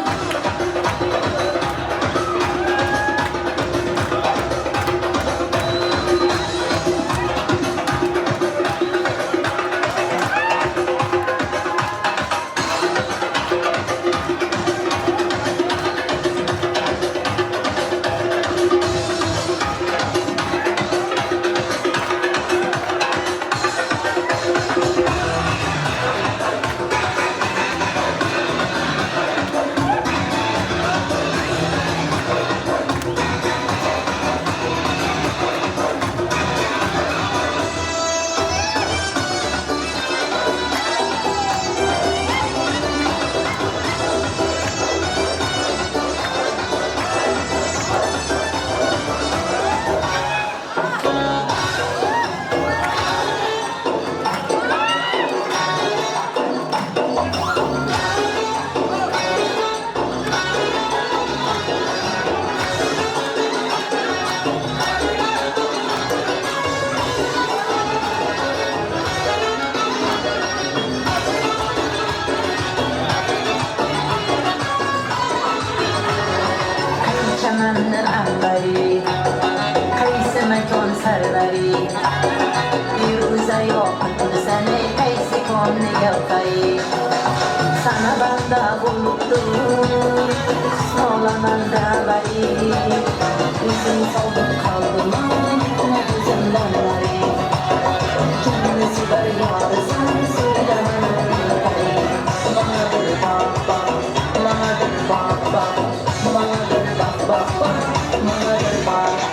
Qaychamanni ambari, qaysi makon sarvari, Firuza yoqilsani, qaysi konni gavhari. Sana banda bo'libdi, solaman bari, O'zim sodiq qoldim, o'zimdan nari. Kimni bir yorisan, so'ylaman pari. Bana bir bak bak, bana bir bak bak, bana bir bak bak bak, bana bir bak.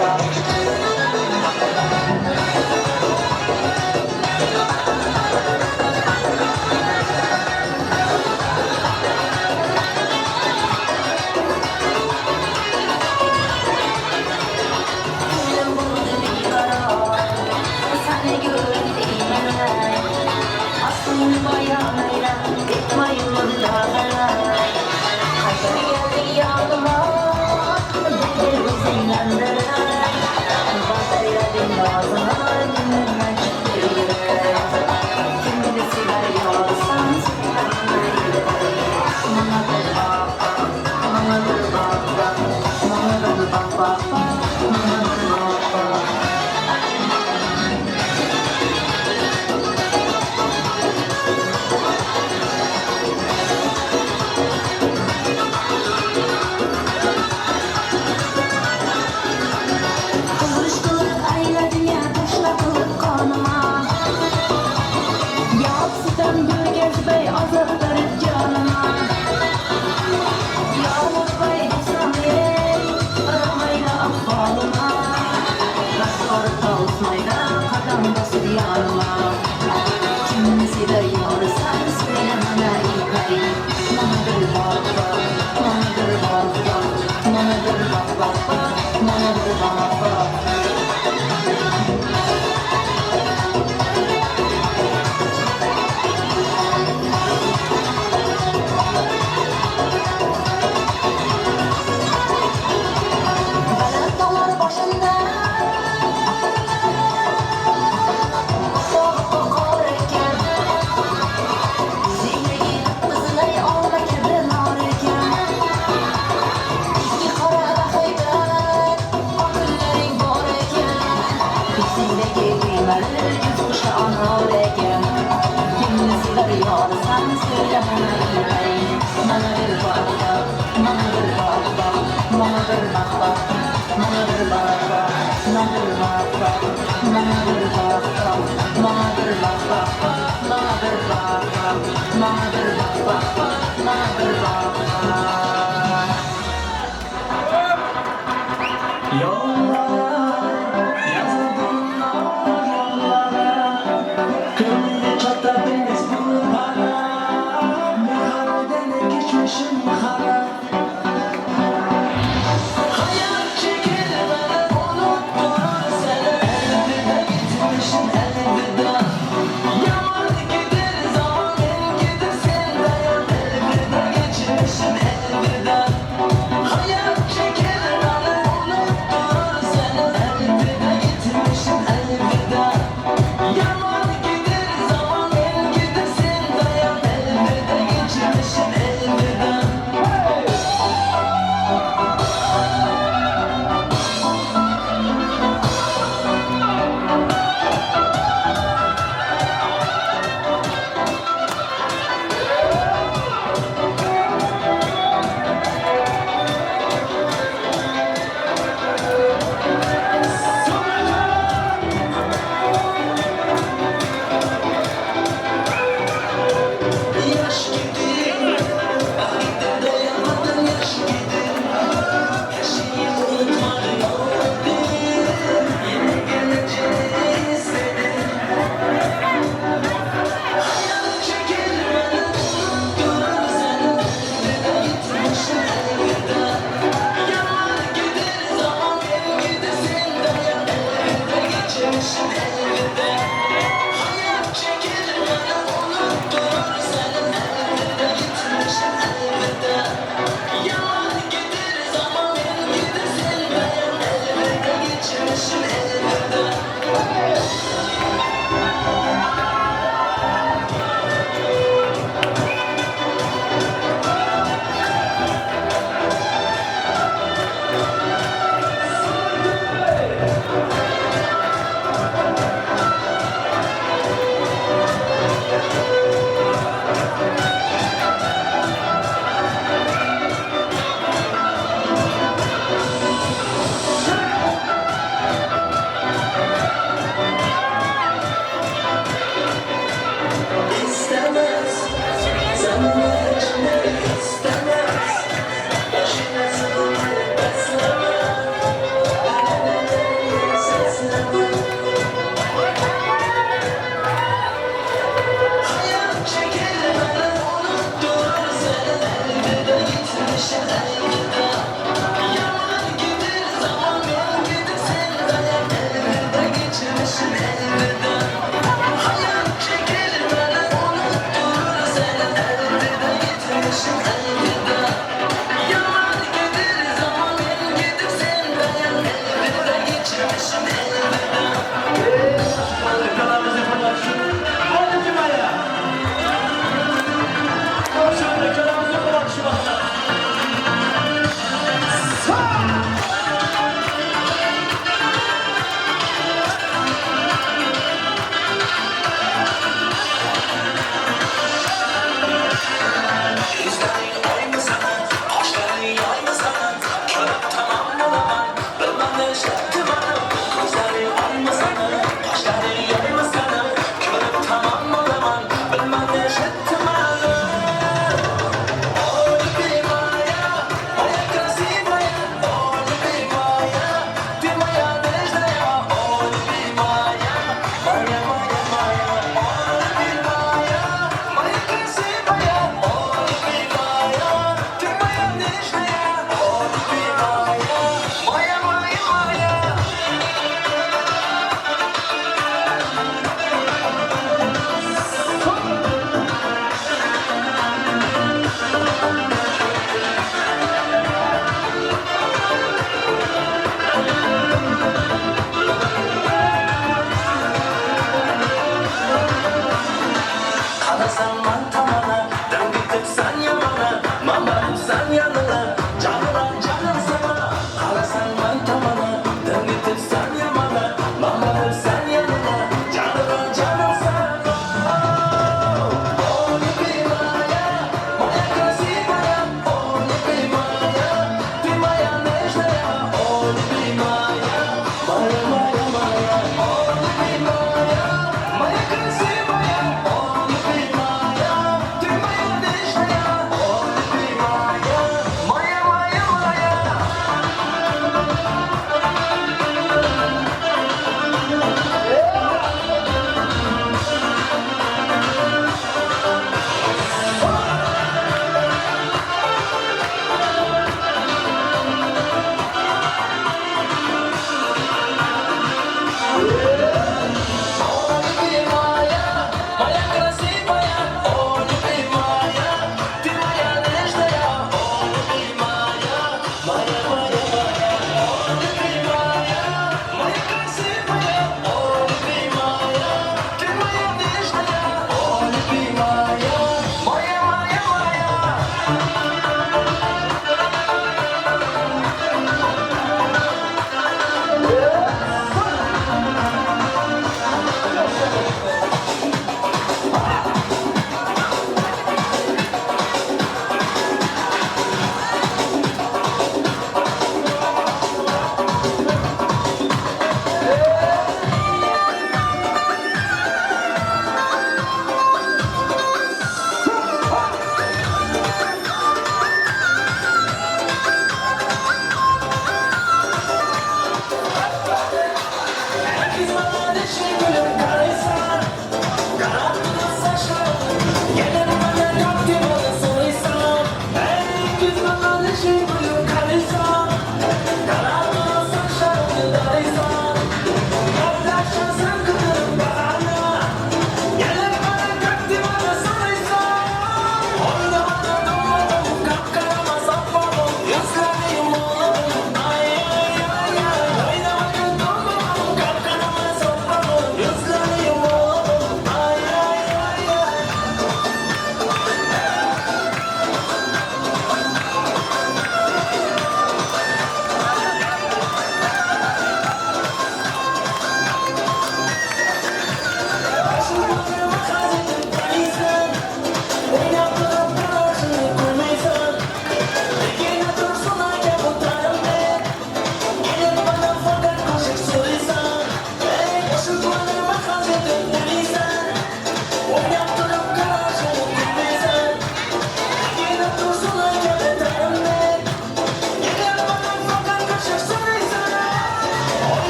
baq baq, mana bir baq baq. Baland tog'lar boshida oppoq qor ekan. Yuzingdagi qizilay olma kabi nor ekan. Ikki qora bahaybat oqinlaring bor ekan. Yuzingdagi bemalol yuz o'sha anor ekan. Kimni sevar yorisan, so'yla mana bilmay. Mana bir baq baq, mana bir baq baq, mana bir baq baq, mana bir baq baq, mana bir baq baq, mana bir baq baq, mana bir baq baq, mana bir baq baq, mana bir baq baq, mana bir baq baq.
Yollara yazıldım yollara. Kırmızı çata deniz bu para. Meyhanede geçmişim kara. Hayat çekil bana, unutturur seni. Elveda gitmişim, elveda. Yaman gider zaman, gider sen dayan. Elveda geçmişim, elveda. Hayat çekil bana, unutturur seni.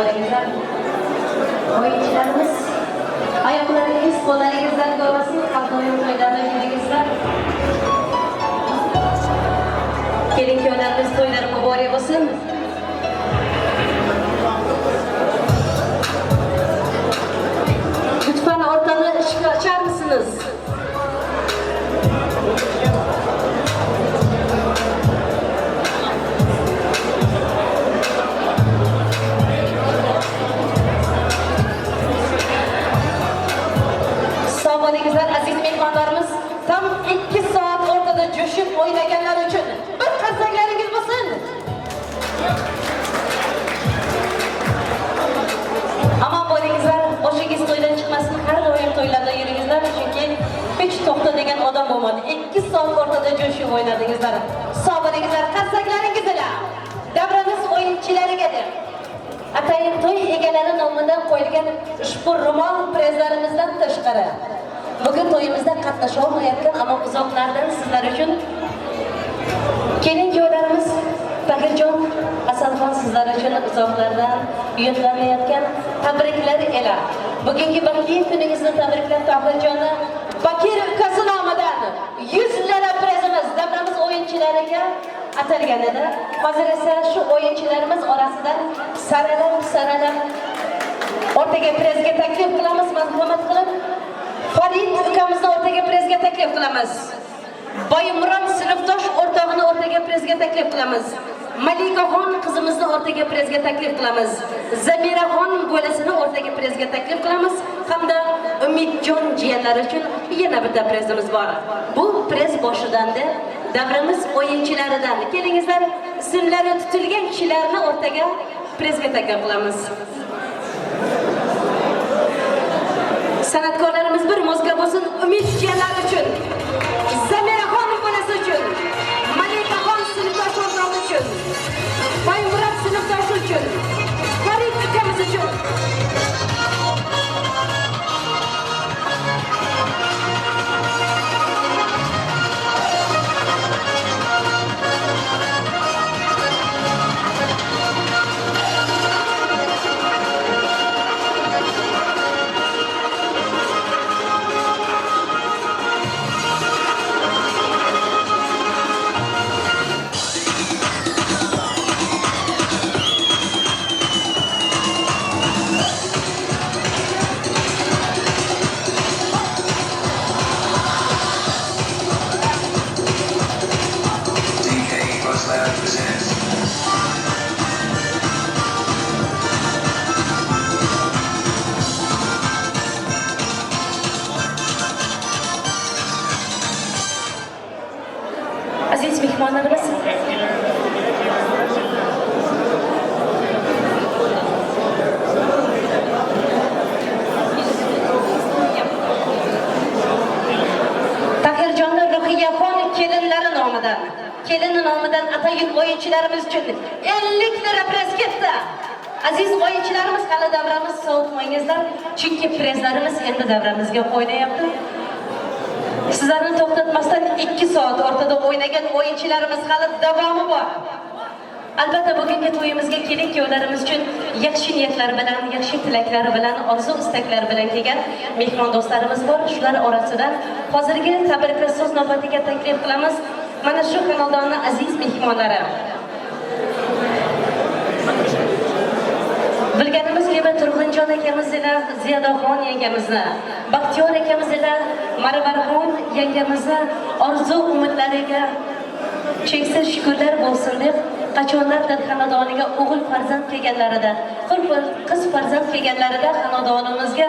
Bo'linglar. O'yinchilarimiz, oyoqlaringiz qo'llaringizdan ko'rmasin, har doim to'ylarda yuringizlar. Kelin kuyovlarimiz to'ylari muborak bo'lsin. Lütfen ortalığı ışık açar mısınız? Sog' bo'lingizlar, aziz mehmonlarimiz. Tam 2 soat o'rtada jo'shib o'ynaganlar uchun bir qarsaklaringiz bo'lsin. Aman bo'lingizlar, boshingiz to'ydan chiqmasin, har doim to'ylarda yuringizlar, chunki hech to'xta degan odam bo'lmadi. 2 soat o'rtada jo'shib o'ynadingizlar. Sog' bo'lingizlar, qarsaklaringiz ila. Davramiz o'yinchilariga deb atayin to'y egalari nomidan qo'yilgan ushbu ro'mol prezlarimizdan tashqari bugun to'yimizda qatnasha olmayotgan, ammo uzoqlardan sizlar uchun kelin kuyovlarimiz Tahirjon, Asalxon sizlar uchun uzoqlardan yo'llanayotgan tabriklar ila bugungi baxtli kuningizni tabriklab Tahirjonni Bakir ukasi nomidan 100 lira prezimiz davramiz o'yinchilariga atalgan edi. Hozir esa shu o'yinchilarimiz orasidan saralab o'rtaga prezga taklif qilamiz, marhamat qilib Farid ukamizni o'rtaga prezga taklif qilamiz. Boymurod sinfdosh o'rtog'ini o'rtaga prezga taklif qilamiz. Malikaxon qizimizni o'rtaga prezga taklif qilamiz. Zamiraxon bolasini o'rtaga prezga taklif qilamiz hamda Umidjon jiyanlar uchun yana bitta prezimiz bor. Bu prez boshidan-da davramiz o'yinchilaridan. Kelingizlar, ismlari tutilgan kishilarni o'rtaga prezga taklif qilamiz. San'atkorlarimiz bir muzika bo'lsin Umid jiyanlar uchun, Zamiraxon bolasi uchun, Malikaxon sinfdosh o'rtog'i uchun, Boymurod sinfdoshi uchun, Farid ukamiz uchun. Aziz mehmonlarimiz, Tahirjonni Ruhiyaxon kelinlari nomidan, kelini nomidan atayin o'yinchilarimiz uchun 50 lira prez ketdi. Aziz o'yinchilarimiz, hali davramiz sovutmangizlar, chunki prezlarimiz endi davramizga qo'yilyapti. Sizlarni to'xtatmasdan 2 soat o'rtada o'ynagan o'yinchilarimiz hali davomi bor. Albatta bugungi to'yimizga kelin kuyovlarimiz uchun yaxshi niyatlar bilan, yaxshi tilaklar bilan, orzu istaklar bilan kelgan mehmon do'stlarimiz bor. Shular orasidan hozirgi tabrikli so'z navbatiga taklif qilamiz mana shu xonadonni aziz mehmonlari. Bilganimiz kabi Turg'unjon akamiz ila Ziyodaxon yangamizni, Baxtiyor akamiz ila Marvarxon yangamizni orzu umidlariga cheksiz shukrlar bo'lsin deb qachonlardir xonadoniga o'g'il farzand kelganlarida, qiz farzand kelganlarida xonadonimizga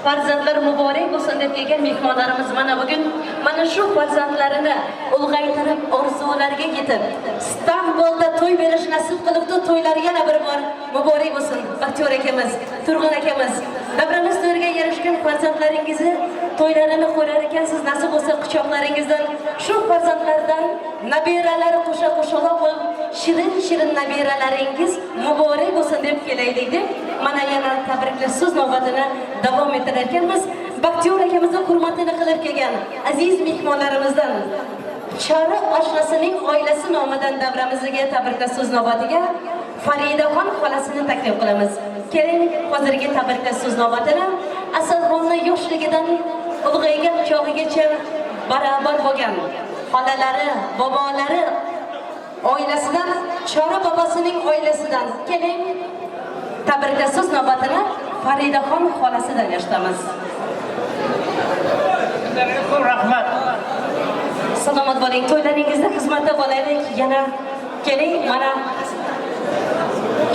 farzandlar muborak bo'lsin deb kelgan mehmonlarimiz mana bugun mana shu farzandlarini ulg'aytirib orzularga yetib Istanbulda to'y berish nasib qilibdi. To'ylari yana bir bor muborak bo'lsin. Baxtiyor akamiz, Turg'un akamiz, davramiz to'yga yarashgan farzandlaringizni to'ylarini ko'rar ekansiz, nasib bo'lsa quchoqlaringizdan shu farzandlardan nabiralari qo'sha-qo'shaloq bo'lib shirin-shirin nabiralaringiz muborak bo'lsin deb kelaylik deb mana yana tabriklash so'z navbatini davom ettirar ekanmiz. Baxtiyor akamizning hurmatini qilib kelgan aziz mehmonlarimizdan Chori oshnasining oilasi nomidan davramizga tabriklash so'z navbatiga Faridaxon xolasini taklif qilamiz. Keling, hozirgi tabriklash so'z navbatini Asalxonni yoshligidan ulg'aygan chog'igacha barobar bo'lgan xolalari, bobolari oilasidan, Chori bobosining oilasidan keling, tabriklash so'z navbatini Faridaxon xolasidan eshitamiz.
Rahmat.
Salomat bo'ling, to'ylaringizda xizmatda bo'laylik. Yana keling, mana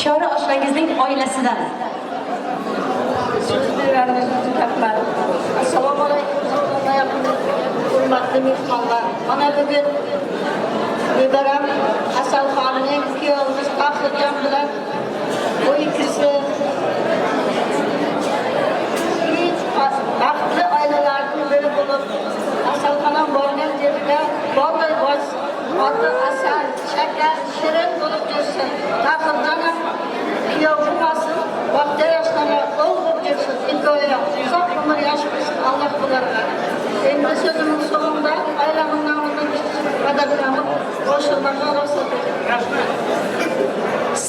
Chori oshnangizning oilasidan.
So'z berganingiz uchun rahmat. Assalomu alaykum, hurmatli mehmonlar. Mana bugun nevaram Asalxonning kuyovimiz Tohirjon bilan bu ikkisi baxtli oilalarning biri bo'lib, Asalxonam borgan yerida bolday bosh, oti asal, shakar, shirin bo'lib yursin. Tohirjon ham kuyov bo'lmasin, baxtli yoshlarga o'g'il bo'lib yursin. Ikkovi ham uzoq umr yashasin Alloh bularga. Endi so'zimning so'ngida oilamning nomidan kichik qadrlamib qo'shilmaga ruxsat eting.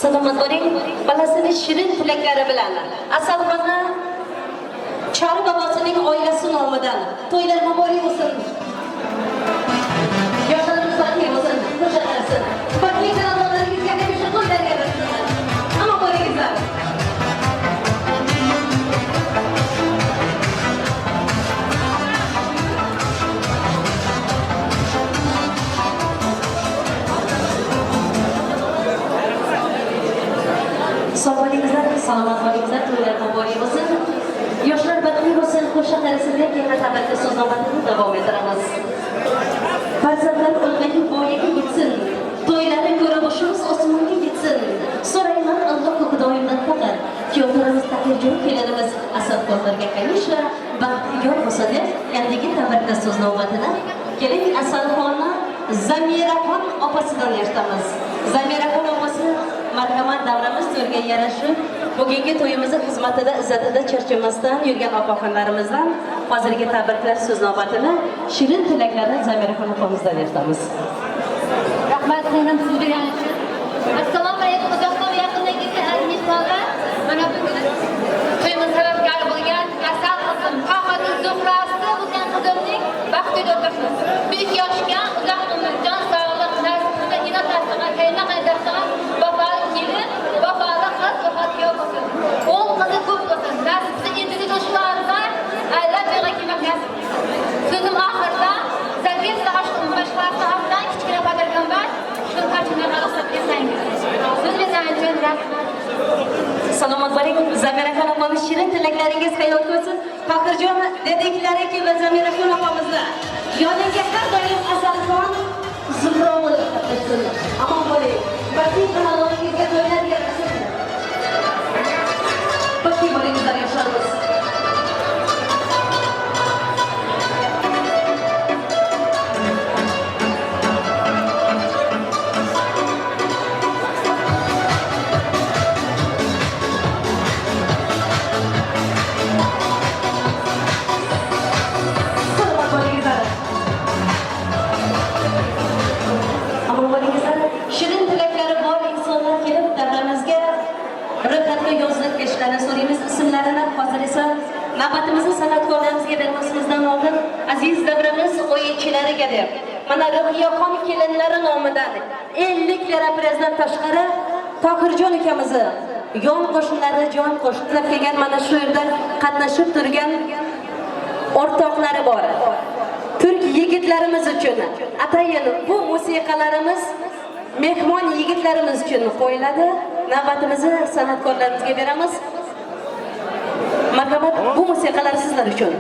Salomat bo'ling, bolasini shirin tilaklari bilan Asalxonni Chori bobosining oilasi nomidan to'ylar muborak bo'lsin. Yoshlarimiz baxtli bo'lsin, xushal. Baxtli xonadonlaringizga hamisha to'ylar yarashsin. Ammo bo'lingizlar. Sog' bo'lingizlar, salomat bo'lingizlar, to'ylar muborak bo'lsin. Yoshlar baxtli bo'lsin, qo'sha qarasin deb yana tabrikli so'z navbatini davom ettiramiz. Farzandlar ulg'ayib voyaga yetsin, to'ylarni ko'ra boshimiz osmonga yetsin. So'rayman Alloh Xudoyimdan faqat kuyovlarimiz Tohirjon kelinimiz Asalxonlarga hamisha baxt yor bo'lsin deb endigi tabrikli so'z navbatini keling Asalxonni Zamiraxon opasidan eshitamiz. Zamiraxon opasi marhamat davramiz to'yga yarashib bugungi to'yimizni xizmatida izzatida charchamasdan yurgan opaxonlarimizdan hozirgi tabriklash so'z navbatini shirin tilaklarni Zamiraxon opamizdan eshitamiz.
Rahmat singlim siz berganingiz uchun. Assalomu alaykum uzoqdan va yaqindan kelgan aziz mehmonlar. Mana bugun to'yimiz sababkori bo'lgan Asal qizim, Tohirning Zuhrasi bo'lgan qizimning baxtiga o'tiribmiz. Bu yoshga uzoq umr, jon sog'lik, nasib inot nasib, qaynoq nasib, vafoli kelin, vafoli qiz, vafoli kuyov bo'lsin. O'g'il qizi ko'p bo'lsin. Nasibsi endigi jo'shlarida alla to'yga kelmak nasib qilsin. So'zim oxirida Zakir oshqim boshqasi ortidan kichkina padarkam bor. Shuni parchalarga ruxsat bersangiz. So'z berganingiz uchun rahmat.
Salomat bo'ling, Zamiraxon opamiz shirin tilaklaringiz hayot bo'lsin. Tohirjon dediklari va Zamiraxon opamizni yoniga har doim Asalxon Zuhro bo'lib qatnashsin. Omon bo'ling. Baxtli xonadoningizga to'ylar yarashsin. Baxtli bo'lingizlar yoshlarimiz. Salomat bo'lingizlar. Omon bo'lingizlar. Shirin tilaklari bor insonlar kelib davramizga ro'yxatga yozilib kelishlarini so'raymiz ismlarini. Hozir esa navbatimizni san'atkorlarimizga bermasimizdan oldin aziz davramiz o'yinchilariga deb mana Ruhiyaxon kelinlari nomidan 50 lira prezdan tashqari Tohirjon ukamizni yon qo'shnilari jon qo'shnilar kelgan mana shu yerda qatnashib turgan o'rtoqlari bor. Turk yigitlarimiz uchun atayin bu musiqalarimiz mehmon yigitlarimiz uchun qo'yiladi. Navbatimizni san'atkorlarimizga beramiz. Marhamat, bu musiqalar sizlar uchun.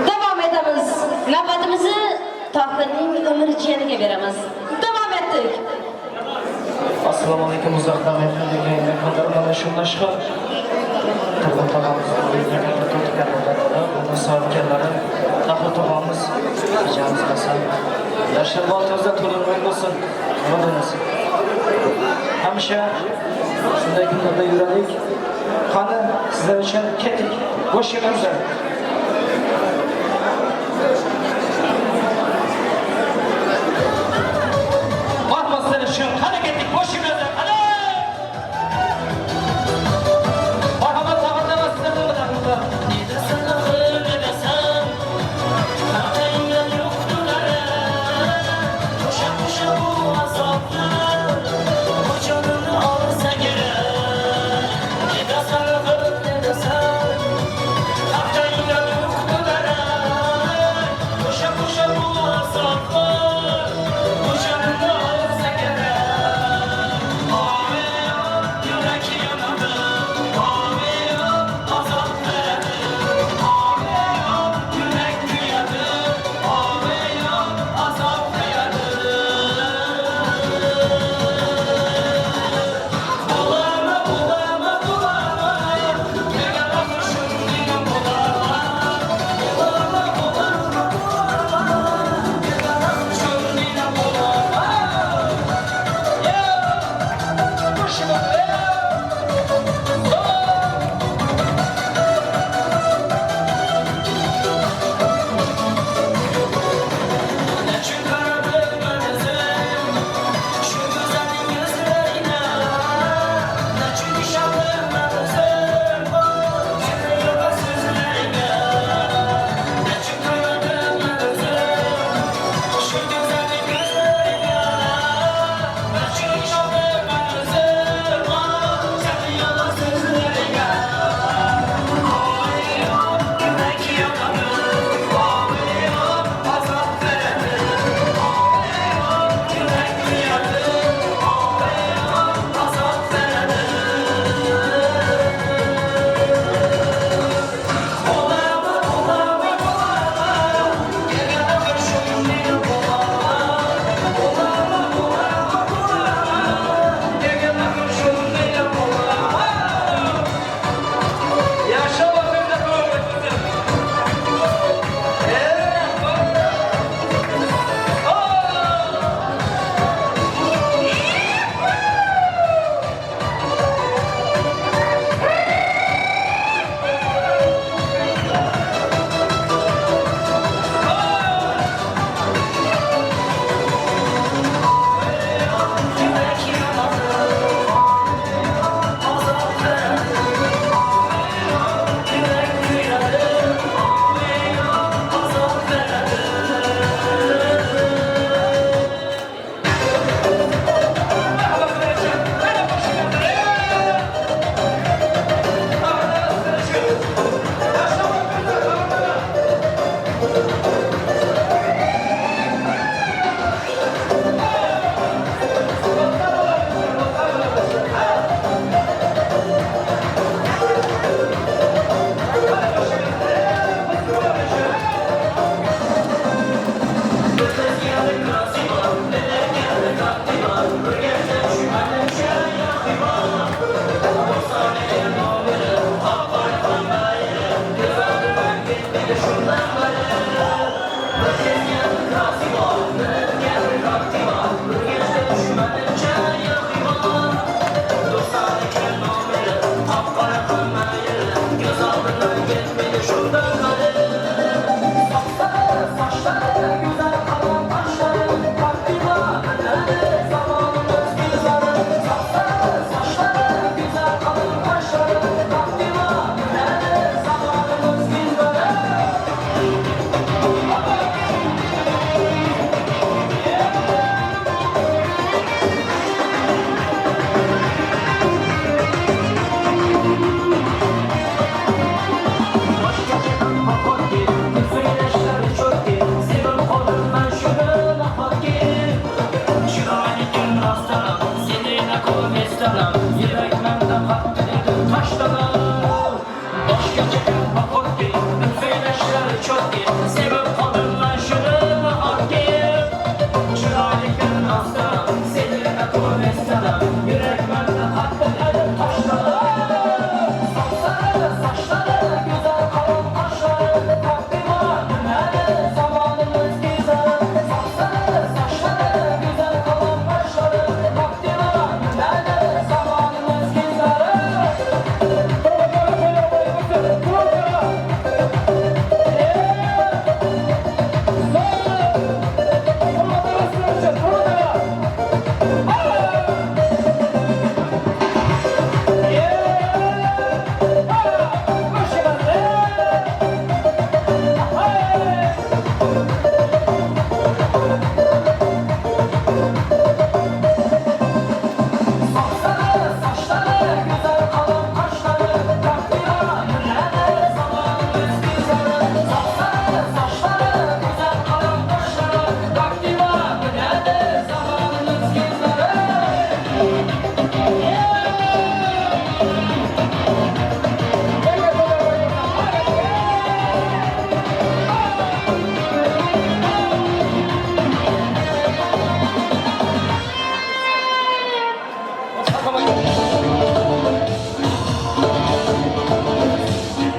Davom etamiz. Navbatimizni Tohirning umr jiyaniga beramiz. Davom etdik.
Assalomu alaykum uzoqdan mehmonlarga mehmonlar mana shu mashhur Turg'un tog'amiz sohibkorlari Tohir tog'amiz rejamiz Hasan yoshlar toza to'lin bo'lsin. Nima deymiz? Hamisha shunday kunlarda yuraylik. Qani sizlar uchun ketdik. Bo'sh kelmanglar. Marhamat uchun qani ketdik. Bo'sh kelmanglar. Qani! Marhamat tog'alar sizlar bilan.
Ne desem, ne desem,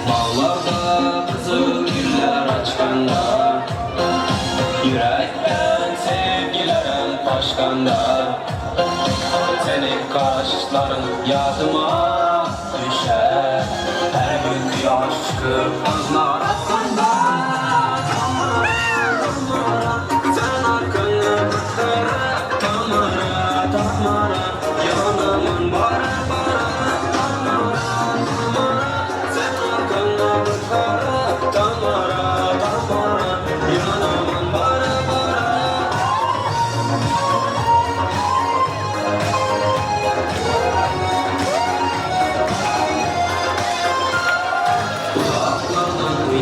Bağlarda kızıl güller açkanda, Yürekten sevgilerim taşkanda, Senin kaşların yadıma düşer, Her gün kuyaş çıkıp azlar atkanda. Tamara, sen arkanı kara, Tamara, Tamara, yanımın bara bara. Tamara, Tamara, sen arkanı kara, Tamara, Tamara, yanımın bara bara. Uzaklardan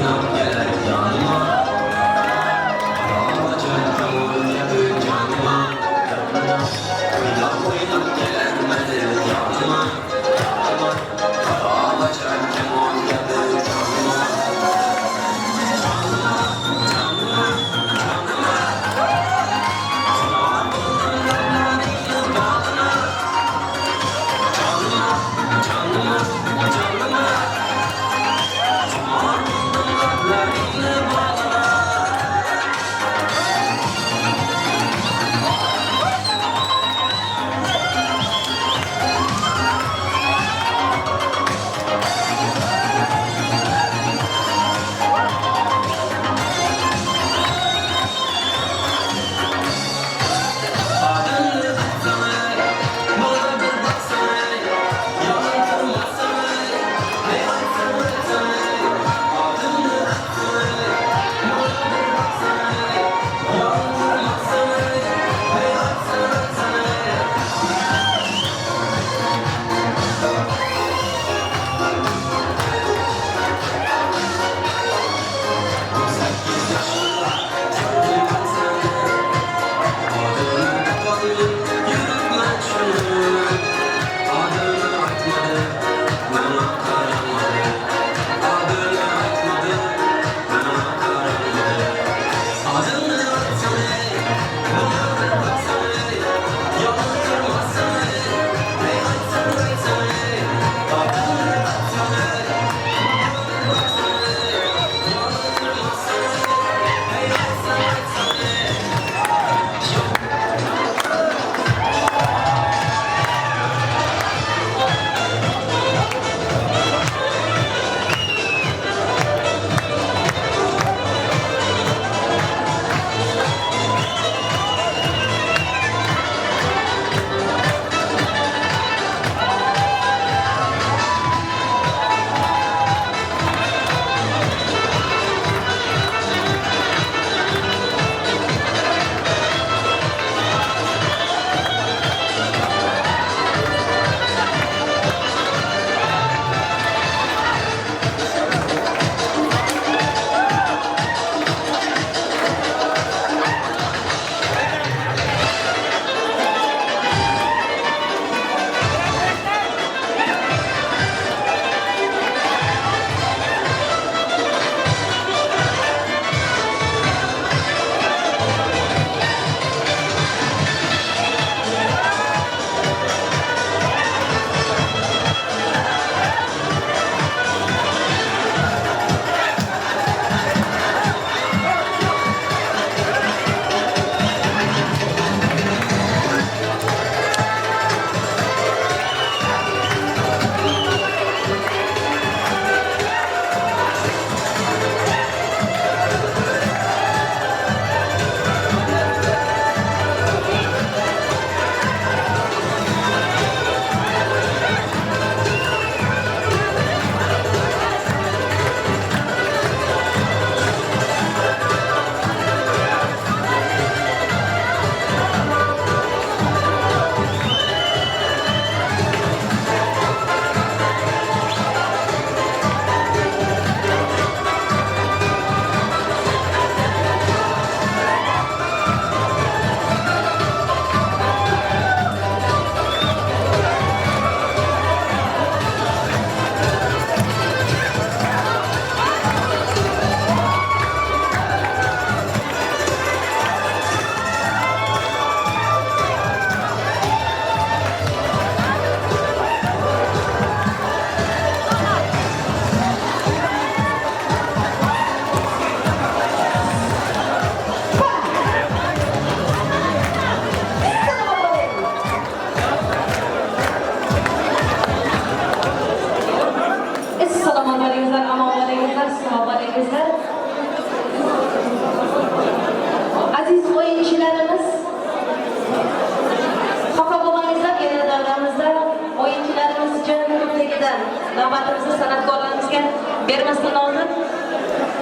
Navbatimizni san'atkorlarimizga bermasdan oldin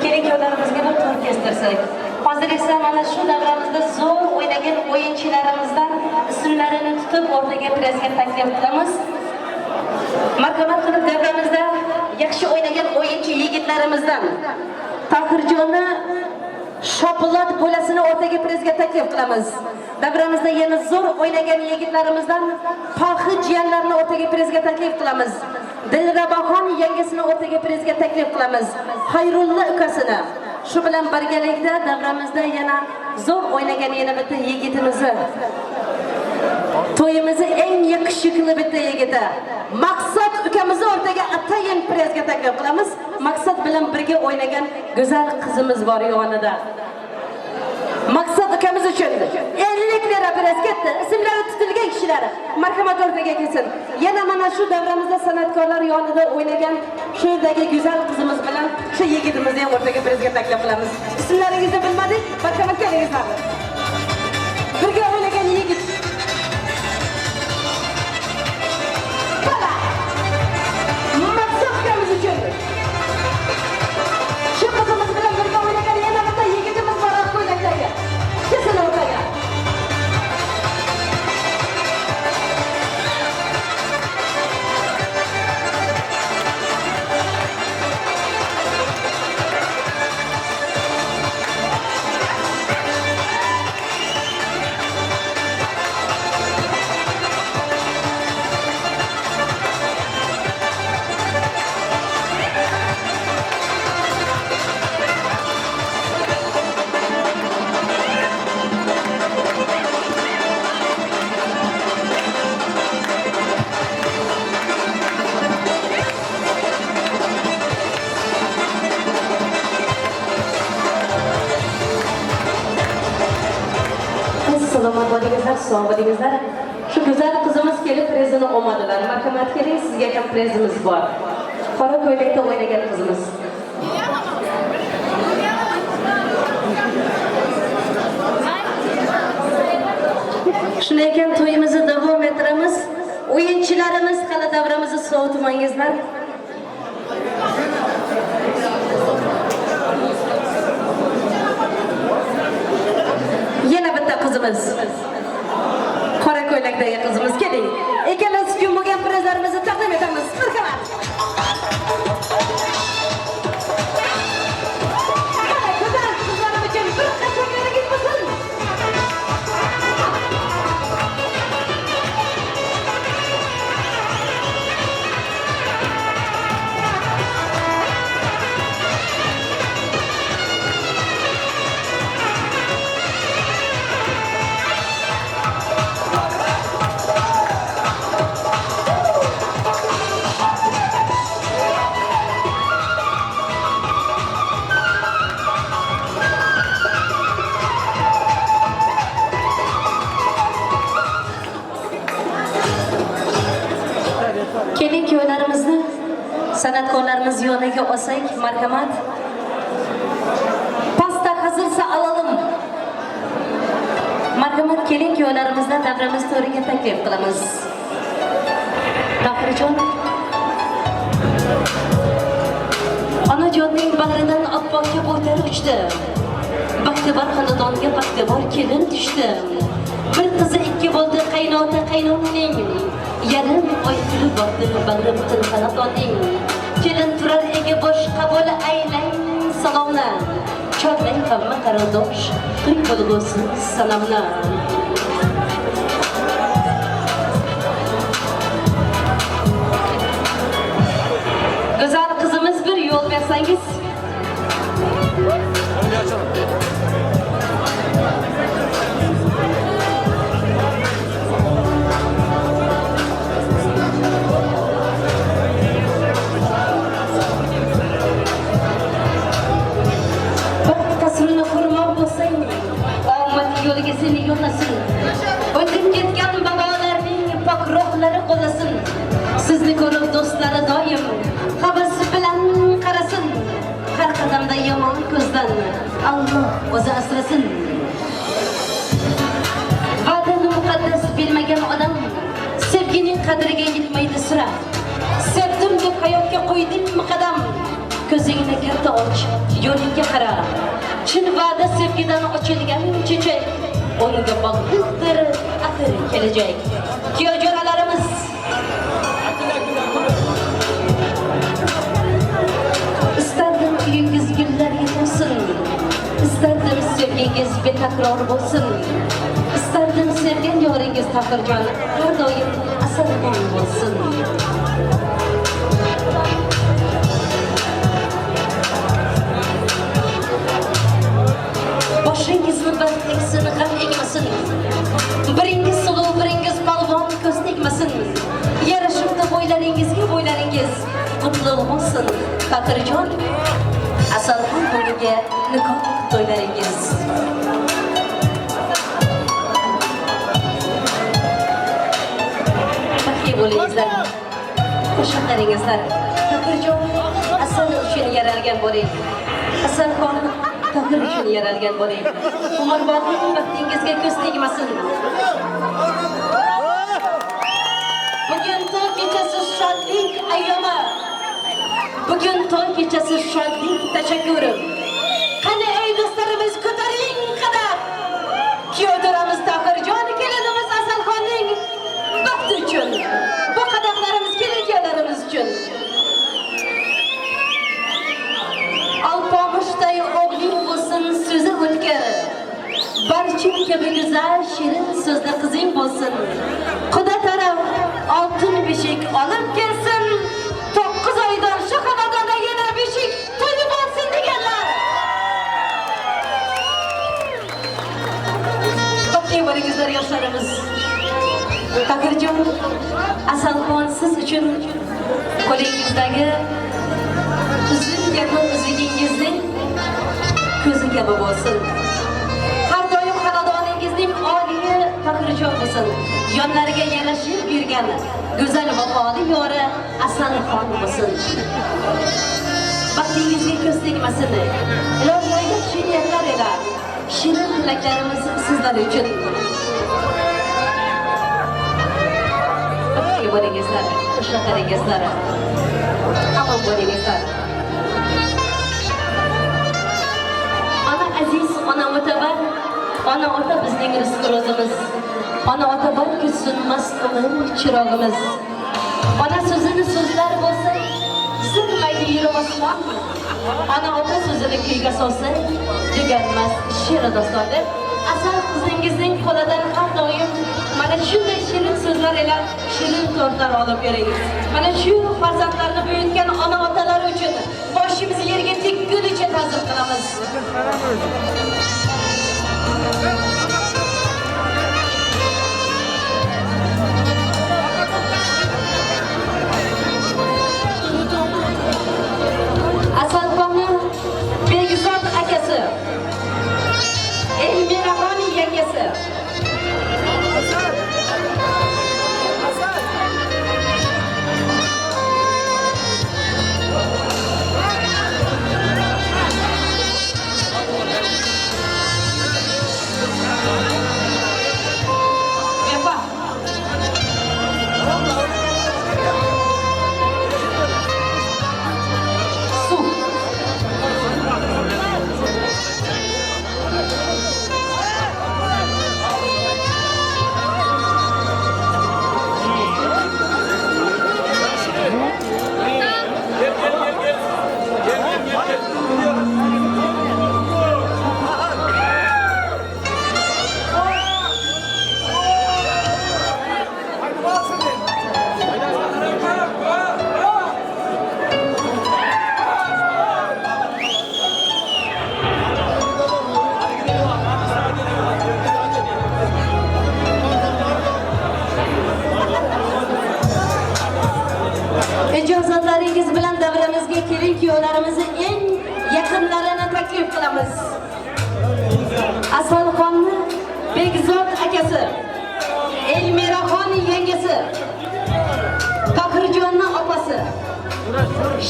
keling kuyovlarimizga bir to'r kestirsak. Hozir esa mana shu davramizda zo'r o'ynagan o'yinchilarimizdan ismlarini tutib o'rtaga prezga taklif qilamiz. Marhamat qilib davramizda yaxshi o'ynagan o'yinchi yigitlarimizdan Tohirjonni Shopilot bo'lasini o'rtaga prezga taklif qilamiz. Davramizda yana zo'r o'ynagan yigitlarimizdan Tohi jiyanlarni o'rtaga prezga taklif qilamiz. Dilraboxon yangisini o'rtaga prezga taklif qilamiz. Xayrulla ukasini. Shu bilan birgalikda davramizda yana zo'r o'ynagan yana bitta yigitimizni, to'yimizni eng yoqishikli bitta yigiti Maqsad ukamizni o'rtaga atayin prezga taklif qilamiz. Maqsad bilan birga o'ynagan go'zal qizimiz bor yonida. Maqsad ukamiz uchun 50 lira prez ketdi. Ismlari tutilgan kishilar marhamat o'rtaga kelsin. Yana mana shu davramizda san'atkorlar yonida o'ynagan shu yerdagi go'zal qizimiz bilan shu yigitimizni ham o'rtaga prezga taklif qilamiz. Ismlaringizni bilmadik, marhamat kelingizlar. Birga o'ynagan yigit. Bala. Maqsad ukamiz uchun. Shu qizimiz bilan birga o'ynagan yana bitta yigitimiz bor oq ko'ylakdagi. Kelsin o'rtaga. Salomat bo'lingizlar, sog' bo'lingizlar. Shu go'zal qizimiz kelib prezini olmadilar. Marhamat keling, sizga ham prezimiz bor. Qora ko'ylakda o'ynagan qizimiz. Shunday ekan to'yimizni davom ettiramiz. O'yinchilarimiz hali davramizni sovutmangizlar. Yana bitta qizimiz. Qora ko'ylakdagi qizimiz keling. Ikkalasi uchun bo'lgan prezlarimizni taqdim etamiz. Marhamat. Mana go'zal qizlarim uchun bir qashaklaringiz bo'lsin. Keling kuyovlarimizni san'atkorlarimiz yoniga olsak, marhamat. Pasta hazırsa alalım. Marhamat keling kuyovlarimizni davramiz to'riga taklif qilamiz. Tohirjon. Onajonning bag'ridan oppoq kabutar uchdi. Baxtibor xonadonga baxtibor kelin tushdi. Bir qizi ikki bo'ldi qaynota qaynonaning. Yarim oy kulib botdi bag'ri butun xonadonning. Kelin turar ega bosh qabul aylang salomni. Chorlang hamma qarindosh, to'y bo'lg'usi salomni. Go'zal qizimiz bir yo'l bersangiz. Baxt qasrini qurmoq bo'lsang, omad yo'liga seni yo'llasin. O'tib ketgan babalarning pok ruhlari qo'llasin. Sizni ko'rib do'stlari doim havas bilan qarasin. Har qadamda yomon ko'zdan Alloh o'zi asrasin. Va'dani muqaddas bilmagan odam sevgining qadriga yetmaydi sira. Sevdim deb hayotga qo'ydingmi qadam? Ko'zingni katta och, yo'lingga qara. Chin va'da sevgidan ochilgan chechak, unga bog'liqdir axir kelajak. Kuyov jo'ralarimiz, istardim uyingiz gullarga to'lsin, istardim sevgingiz betakror bo'lsin, istardim sevgan yoringiz Tohirjon har doim Asalxon bo'lsin. Boshingizni baxt eksin, g'am egmasin. Biringiz suluv, biringiz polvon ko'z tegmasin. Yarashibdi bo'ylaringizga bo'ylaringiz. Qutlug' bo'lsin Tohirjon, Asalxon bugungi nikoh to'ylaringiz. Baxtli bo'lingizlar, qo'shiqlaringizlar. Tohirjon Asal uchun yaralgan bo'ling. Asalxon Tohir uchun yaralgan bo'ling. Umrbod baxtingizga ko'z tegmasin. Bugun to'y kechasi shodlik ayyomi. Bugun to'y kechasi shodlik tashakkurim. Qani ey do'stlarimiz, ko'taring qadam. Kuyovdiramiz Tohirjon, kelinimiz Asalxonning baxti uchun. Bu qadamlarimiz kelin kuyovlarimiz uchun. Alpomushday o'g'ling bo'lsin, so'zi o'tkir. Barchin kabi go'zal, shirin so'zli qizing bo'lsin. Xudo taraf oltin beshik olib kelsin. 9 oydan shu xonadonda yana beshik to'yi bo'lsin deganlar. Baxtli bo'lingizlar yoshlarimiz. Tohirjon, Asalxon siz uchun qo'lingizdagi uzun kabi uzugingizning ko'zi kabi bo'lsin. Har doim xonadoningizning oliyi Tohirjon bo'lsin. Yonlariga yarashib yurgan go'zal vafoli yori Asalxon bo'lsin. Baxtingizga ko'z tegmasin. Ilohiyga shu niyatlar ila shirin tilaklarimiz sizlar uchun. Baxtli bo'lingizlar, xushxabaringizlar. Omon bo'lingizlar. Ona aziz, ona mo'tabar, ona ota bizning rizq ro'zimiz. Ona ota balki so'nmas umr chirog'imiz. Ona so'zini so'zlar bo'lsa, sinmaydi yer osmon. Ona ota so'zini kuyga solsa, tuganmas she'r doston deb Asal qizingizning qo'lidan har doim mana shunday shirin so'zlar ila shirin tortlar olib bering. Mana shu farzandlarni buyutgan ona otalar uchun boshimizni yerga tekkunicha ta'zim qilamiz. Asalxonni Begzod akasi, Elmiraxon yangasi, Vefa. Suv. Ijozatlaringiz bilan davramizga kelin kuyovlarimizni eng yaqinlarini taklif qilamiz. Asalxonni Begzod akasi, Elmiraxon yangasi, Tohirjonni opasi.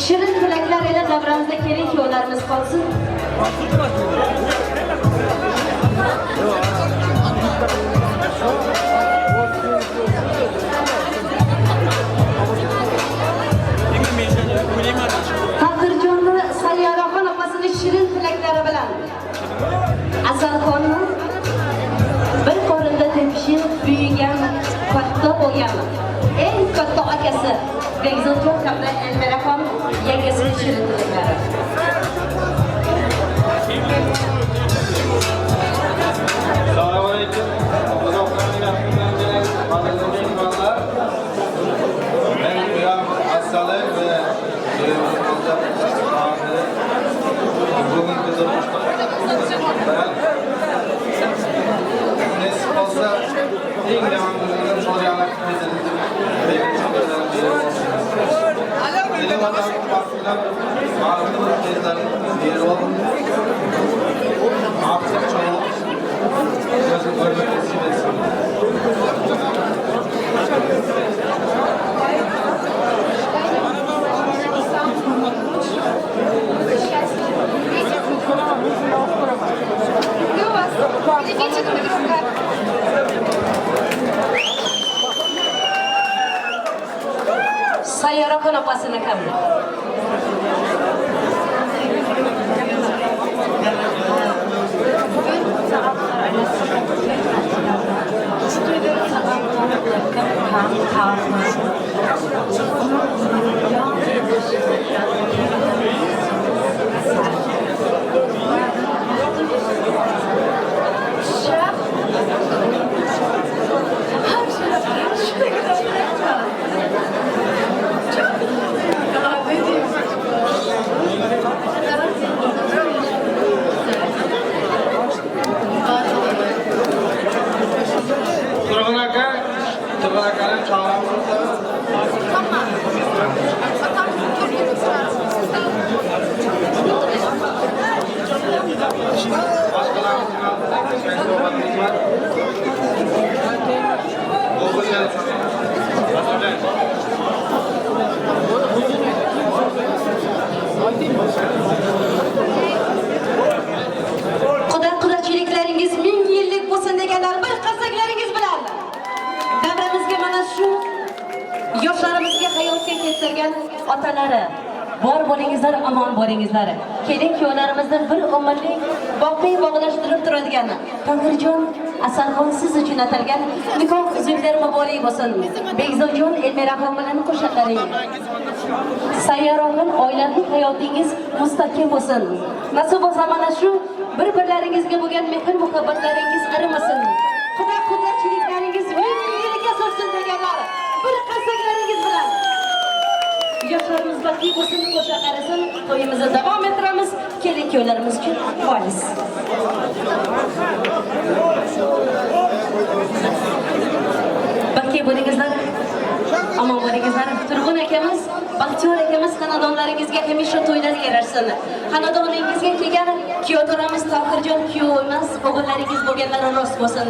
Shirin tilaklar ila davramizda kelin kuyovlarimiz qolsin. qo'ygan eng katta akasi Bekzodjon hamda Elmiraxon yangasini shirin tilaklari.
Assalomu alaykum. Uzoqdan yaqindan gelen qadrli mehmonlar. Men Uyan Assalım ve bugungi turmushda nasip olsa eng yomon cho'riyalar Benim adamım baktığından mağrurlu tezlerin yeri olun. Artık çoğu gözü görmek nasip etsin.
Люблю вас. Берегите друг друга.
Sayyoraxon opasini ham.
Turg'un aka, Turg'un akani chaqiramiz.
Quda qudachiliklaringiz ming yillik bo'lsin deganlar bir qarsaklaringiz bilan. Davramizga mana shu yoshlarimizga hayotga keltirgan otalari bor bo'lingizlar, omon bo'lingizlar. Kelin kuyovlarimizni bir umrlik boqiy bog'lashtirib turadigan Tohirjon Asalxon siz uchun atalgan nikoh uzuklari muborak bo'lsin. Bekzodjon Elmiraxon bilan qo'shaqaring. Sayyoraxon oilaviy hayotingiz mustahkam bo'lsin. Nasib bo'lsa mana shu bir-birlaringizga bo'lgan mehr muhabbatlaringiz arimasin. Xudo qudratchiliklaringiz ming yilga sursin deganlar bir qarsaklaringiz bilan. Yoshlarimiz baxtli bo'lsin, qo'sha qarasin, to'yimizni davom ettiramiz. Kelin kuyovlarimiz uchun vals. Baxtli bo'lingizlar, omon bo'lingizlar. Turg'un akamiz, Baxtiyor akamiz xonadonlaringizga hamisha to'ylar yarashsin. Xonadoningizga kelgan kuyovtoramiz Tohirjon kuyov emas, o'g'illaringiz bo'lganlari rost bo'lsin.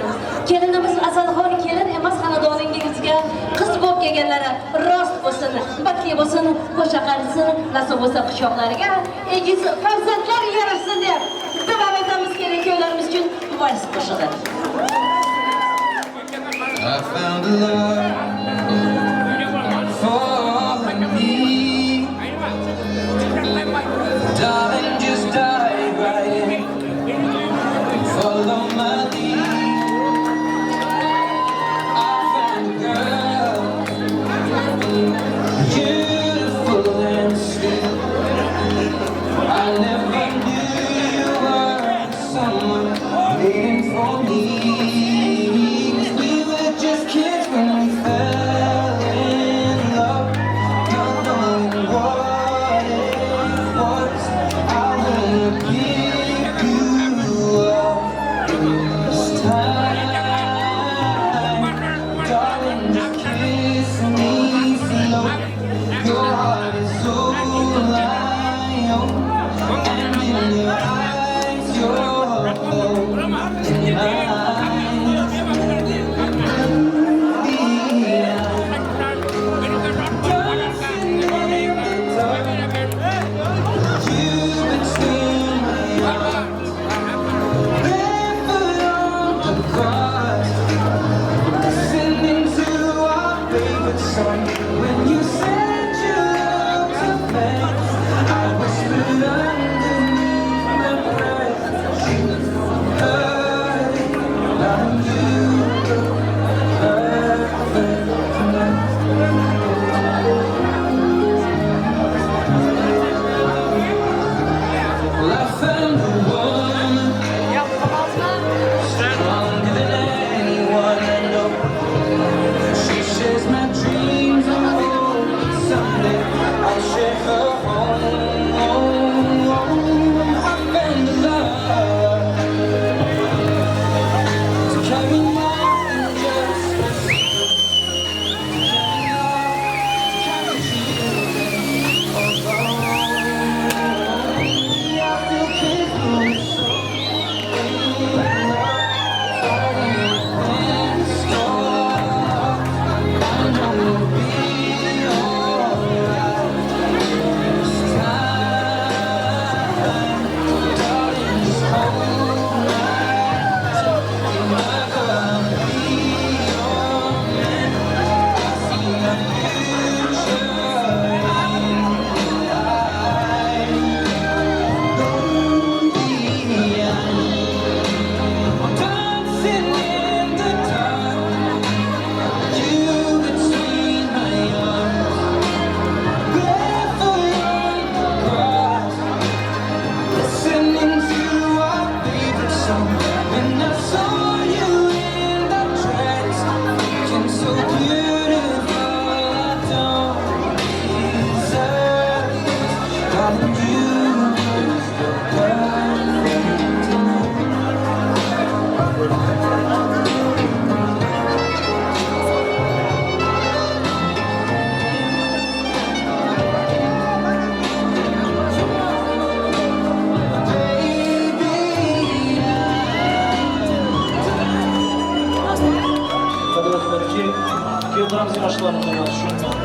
Kelinimiz Asalxon kelin emas, xonadoningizga qiz bo'lib kelganlari rost bo'lsin. Baxtli bo'lsin, qo'sha qarisin, nasib bo'lsa quchoqlariga egiz farzandlar yarashsin deb davom etamiz kelin kuyovlarimiz uchun vals qo'shig'i.
I found a love for me. Darling, just dive right in. Follow my lead. I found a girl, beautiful and sweet. I never knew you were someone waiting for me. 'Cause we were just kids when we fell in love, not knowing what it was. I wanna pick you up this time, darling. Just kiss me slow. Your heart is all I own, and in your eyes, you're holding mine.
Qilamiz yoshlarni hurmat shundan.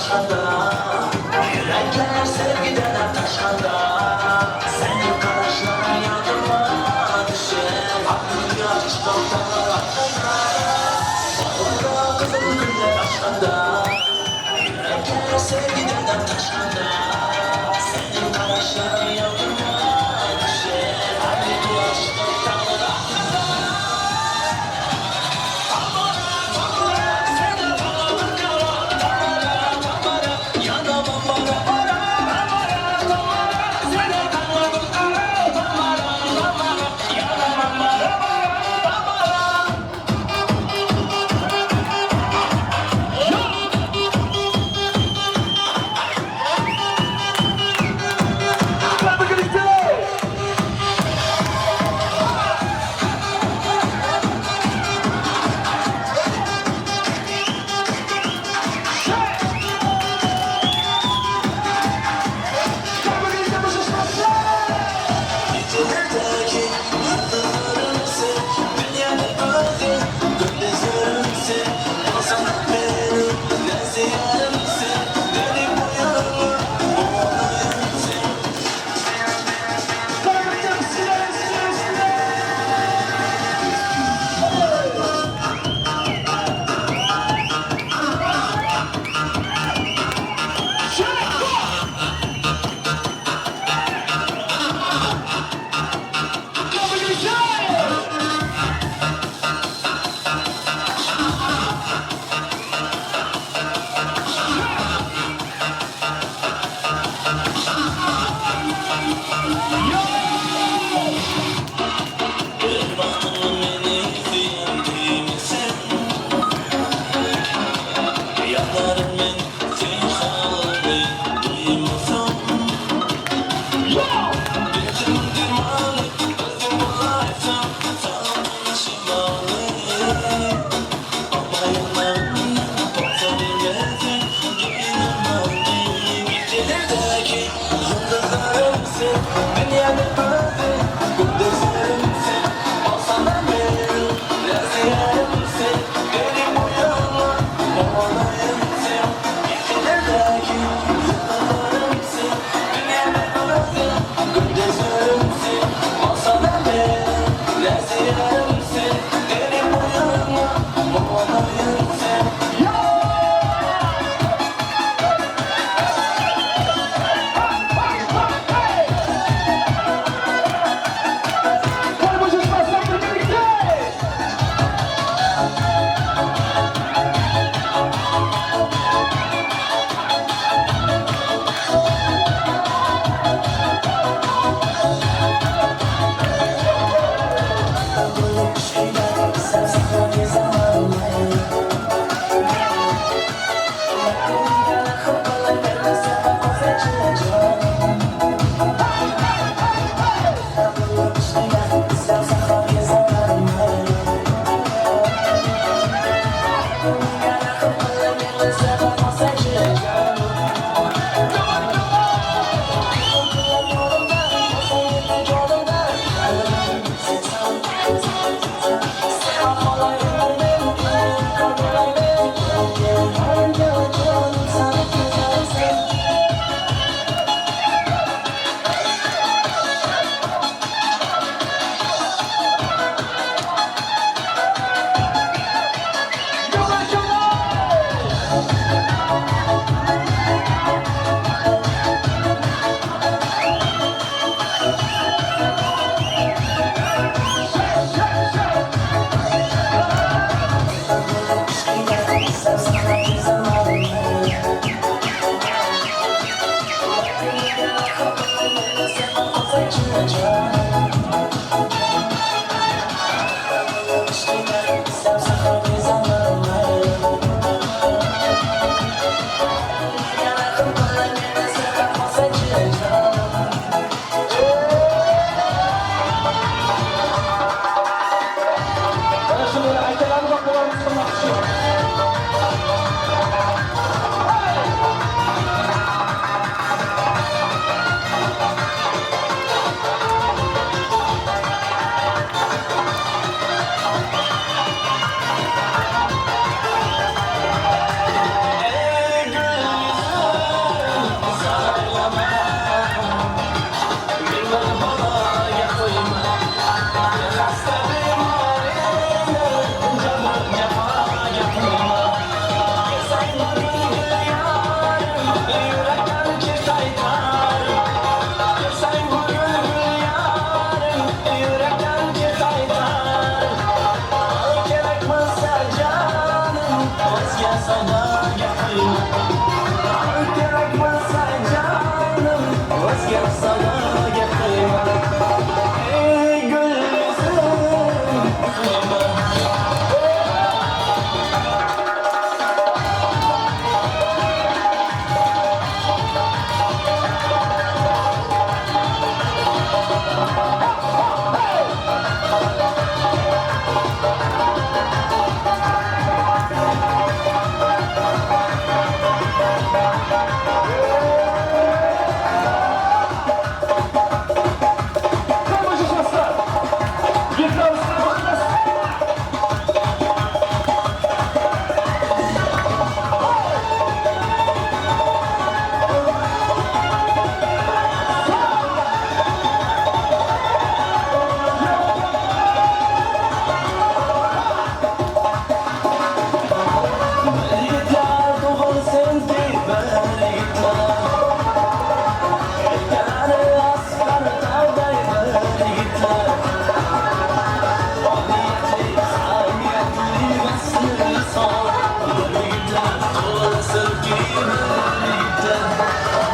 Come on!
Tug'ilsinki bir yigitlar. Yelkalari asqar tog'day bir yigitlar. Niyatli, hamiyatli va son bir yigitlar. Tug'ilsinki bir yigitlar.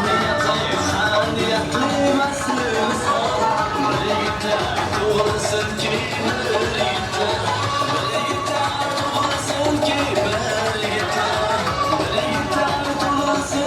Niyatli, hamiyatli va son bir yigitlar. Tug'ilsinki bir yigitlar. Bir yigitlar tug'ilsinki bir yigitlar. Bir yigitlar tug'ilsinki.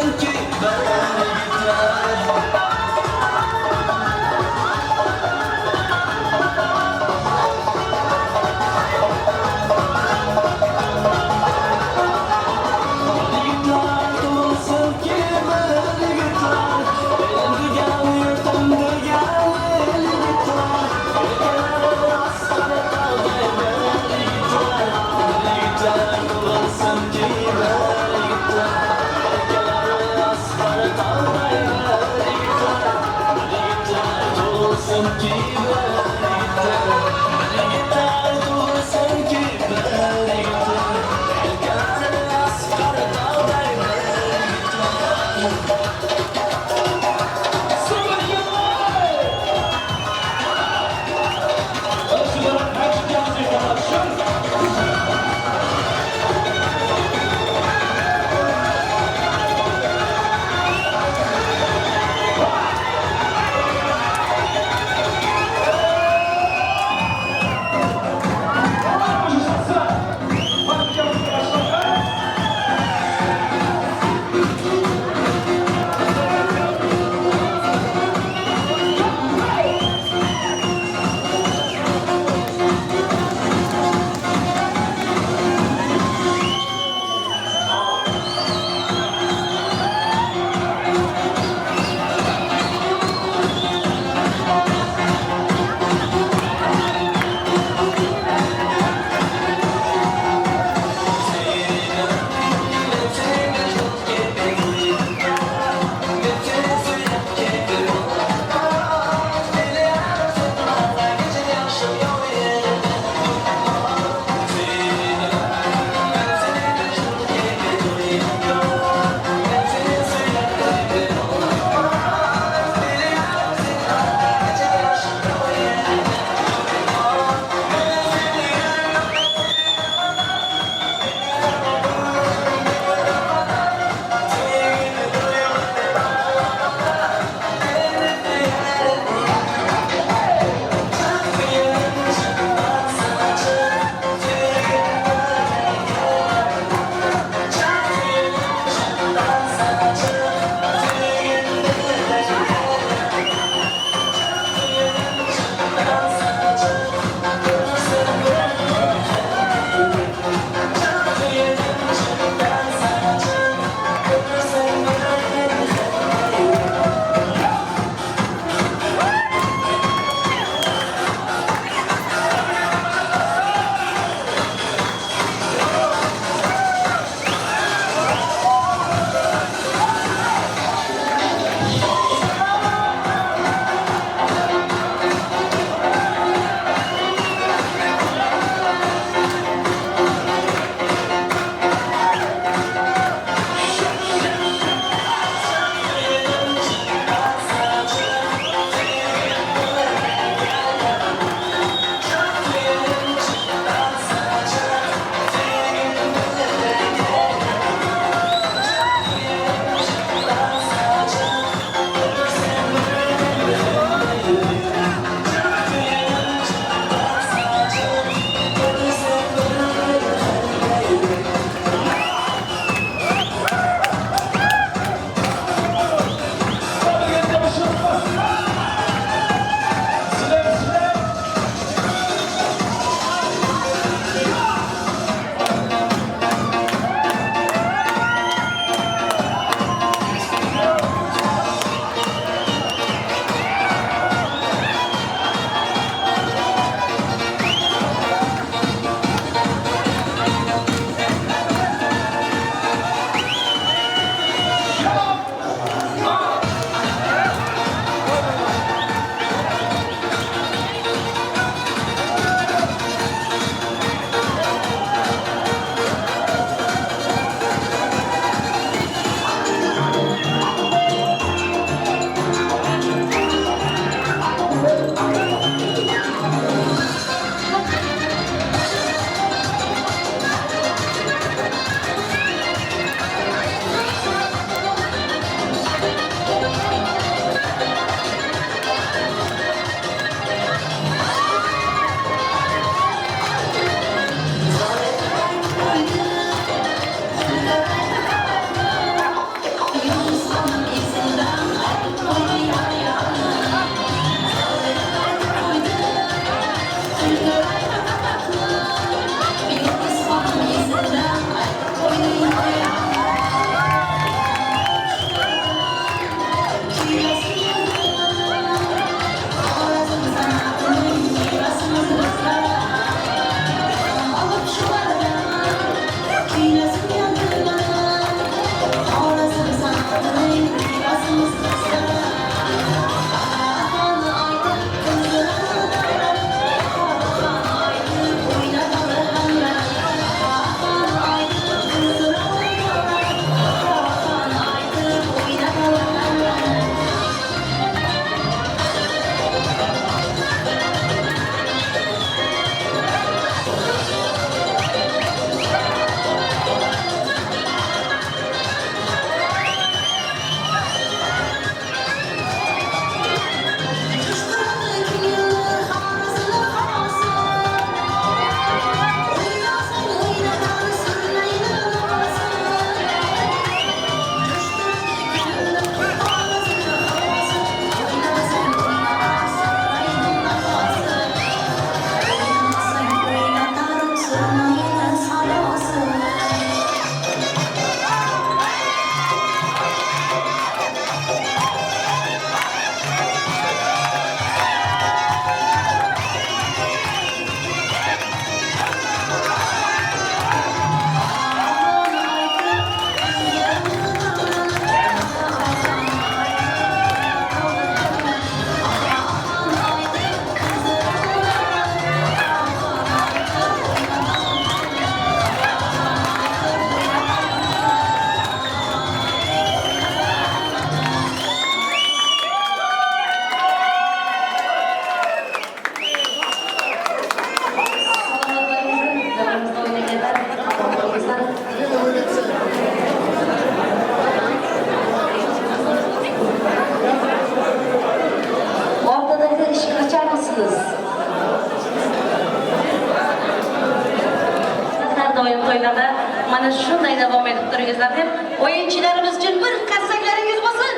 Mana shunday davom etib turingizlar deb o'yinchilarimiz uchun bir qarsaklaringiz bo'lsin.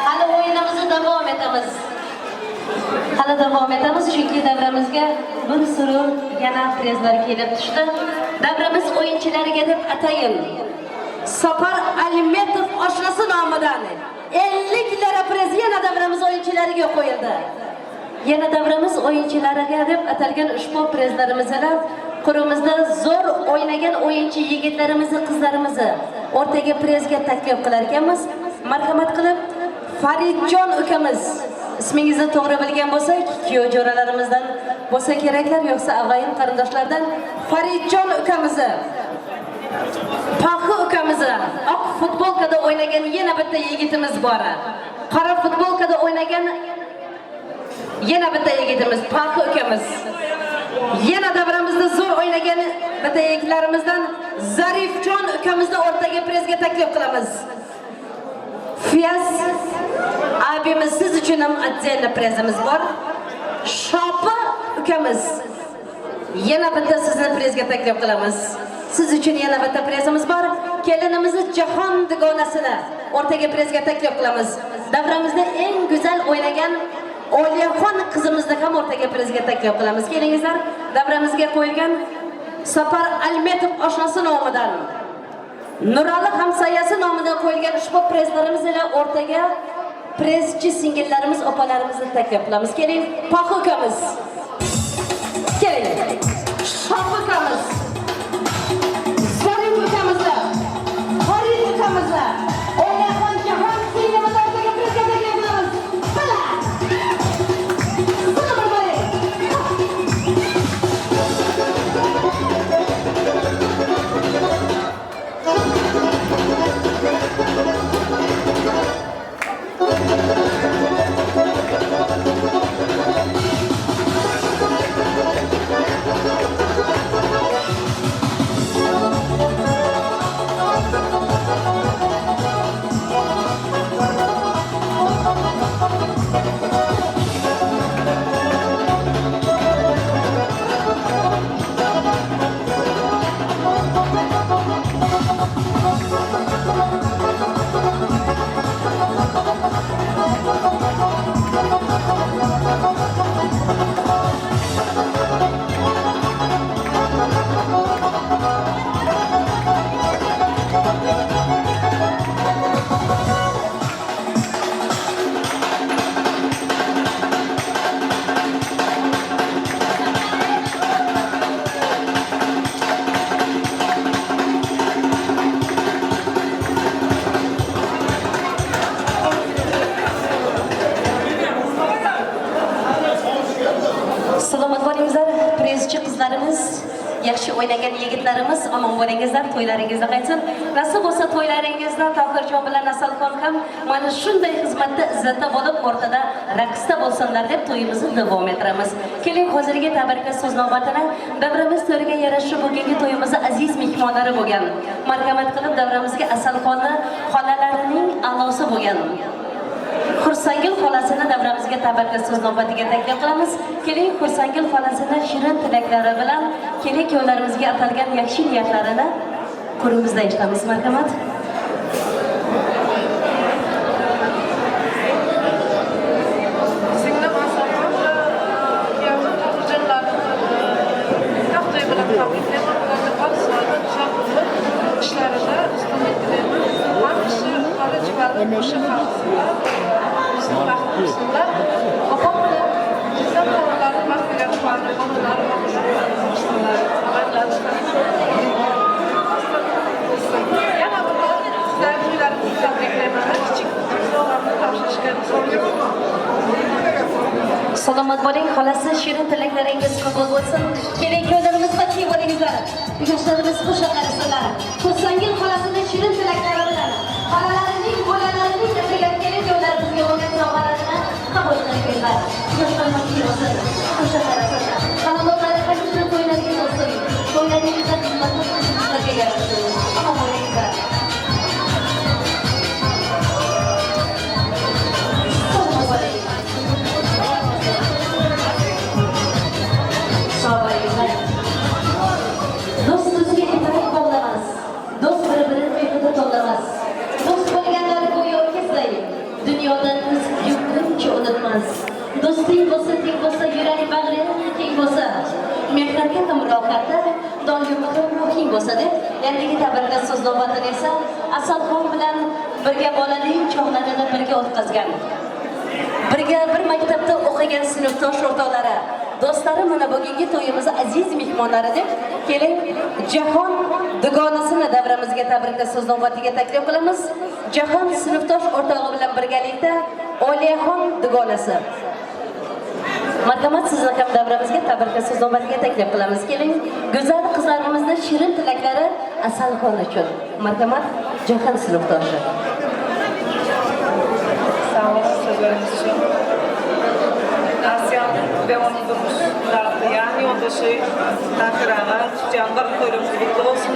Hali o'yinimizni davom etamiz. Hali davom etamiz, chunki davramizga bir suri yana prezlar kelib tushdi. Davramiz o'yinchilariga deb atayin Sapar Alimetov oshnasi nomidan 50 lira prez yana davramiz o'yinchilariga qo'yildi. Yana davramiz o'yinchilariga deb atalgan ushbu prezlarimizni qo'limizda zo'r o'ynagan o'yinchi yigitlarimizni, qizlarimizni o'rtaga prezga taklif qilar ekanmiz. Marhamat qilib Faridjon ukamiz, ismingizni to'g'ri bilgan bo'lsak, kuyov jo'ralarimizdan bo'lsa keraklar, yo'qsa ag'ayin qarindoshlardan Faridjon ukamizni, Paxi ukamizni, oq futbolkada o'ynagan yana bitta yigitimiz bor. Qora futbolkada o'ynagan yana bitta yigitimiz, Paxi ukamiz. Yana davramizda zo'r o'ynagan bitta yigitlarimizdan Zarifjon ukamizni o'rtaga prezga taklif qilamiz. Fiyaz abimiz, siz uchun ham отдельно prezimiz bor. Shopi ukamiz, yana bitta sizni prezga taklif qilamiz. Siz uchun yana bitta prezimiz bor. Kelinimizni Jahon dugonasini o'rtaga prezga taklif qilamiz. Davramizda eng go'zal o'ynagan Oliyaxon qizimizni ham o'rtaga prezga taklif qilamiz. Kelingizlar, davramizga qo'yilgan Sapar Almetov oshnasi nomidan, Nurali hamsoyasi nomidan qo'yilgan ushbu prezlarimiz ila o'rtaga prezchi singillarimiz, opalarimizni taklif qilamiz. Keling, Pohi ukamiz. Keling. Shoh ukamiz. Zarif ukamizni, Farid ukamizni, Oliyaxon Jahon singlimizni o'rtaga prezga taklif qilamiz. Hala! Buni bir bo'ling. Salomat bo'lingizlar, prezchi qizlarimiz, yaxshi o'ynagan yigitlarimiz, omon bo'lingizlar, to'ylaringizda qaytsin. Nasib bo'lsa to'ylaringizda Tohirjon bilan Asalxon ham mana shunday xizmatda, izzatda bo'lib, o'rtada raqsda bo'lsinlar deb to'yimizni davom ettiramiz. Keling, hozirgi tabrika so'z navbatini davramiz to'riga yarasha bugungi to'yimizni aziz mehmonlari bo'lgan. Marhamat qilib davramizga Asalxonni xolalarining a'losi bo'lgan Xursangul xolasini davramizga tabrikla so'z navbatiga taklif qilamiz. Keling, Xursangul xolasini shirin tilaklari bilan kelin kuyovlarimizga atalgan yaxshi niyatlarini qo'limizda eshitamiz. Marhamat.
Singlim Asalxon va kuyovim Tohirjonlarni nikoh to'yi bilan tabriklayman. Ularga bor sog'lik, uzoq umr, ishlarida ustunlik tilayman. Hamisha faraj qilib, o'sha xalqlar o'zini baxtli bo'lsinlar. Opam bilan jizzam xolalarni baxtiga quvonib, bolalari bo'lsinlar. Yana bir bor sizlarni to'ylaringizni tabriklayman. Kichik sovg'amni topshirishga
Salomat bo'ling, xolasi, shirin tilaklaringiz qabul bo'lsin. Keling, kuyovlarimiz baxtli bo'lingizlar. Yoshlarimiz xush qarasinlar. Xursangul xolasini shirin tilaklari bilan xolalarining, bolalarining tabriklab kelin kuyovlarimizga bo'lgan sovg'alarini qabul qilinglar. Yoshlar baxtli bo'lsin, xush qarasinlar. Xonadonlari hamisha to'ylaringiz bo'lsin. To'ylaringizda xizmatni sizlarga yarashsin. Omon bo'lingizlar. Salomat bo'ling. Sog' bo'lingizlar. Do'stu Baxting bo'lsa deb, endigi tabriklash so'z navbatini esa Asalxon bilan birga bolalik chog'larini birga o'tkazgan, birga bir maktabda o'qigan sinfdosh o'rtoqlari, do'stlari mana bugungi to'yimiz aziz mehmonlari deb keling Jahon dugonasini davramizga tabriklash so'z navbatiga taklif qilamiz. Jahon sinfdosh o'rtog'i bilan birgalikda Oliyaxon dugonasi. Marhamat, sizni ham davramizga tabriklash so'z navbatiga taklif qilamiz. Keling, go'zal qizlarimizni shirin tilaklari Asalxon uchun. Marhamat, Jahon sinfdoshi.
Sağ olun sözleriniz için. Asya ve onun durmuşlardı. Yani yoldaşı Takırağa, tutyanlar toylarımız kutlu olsun.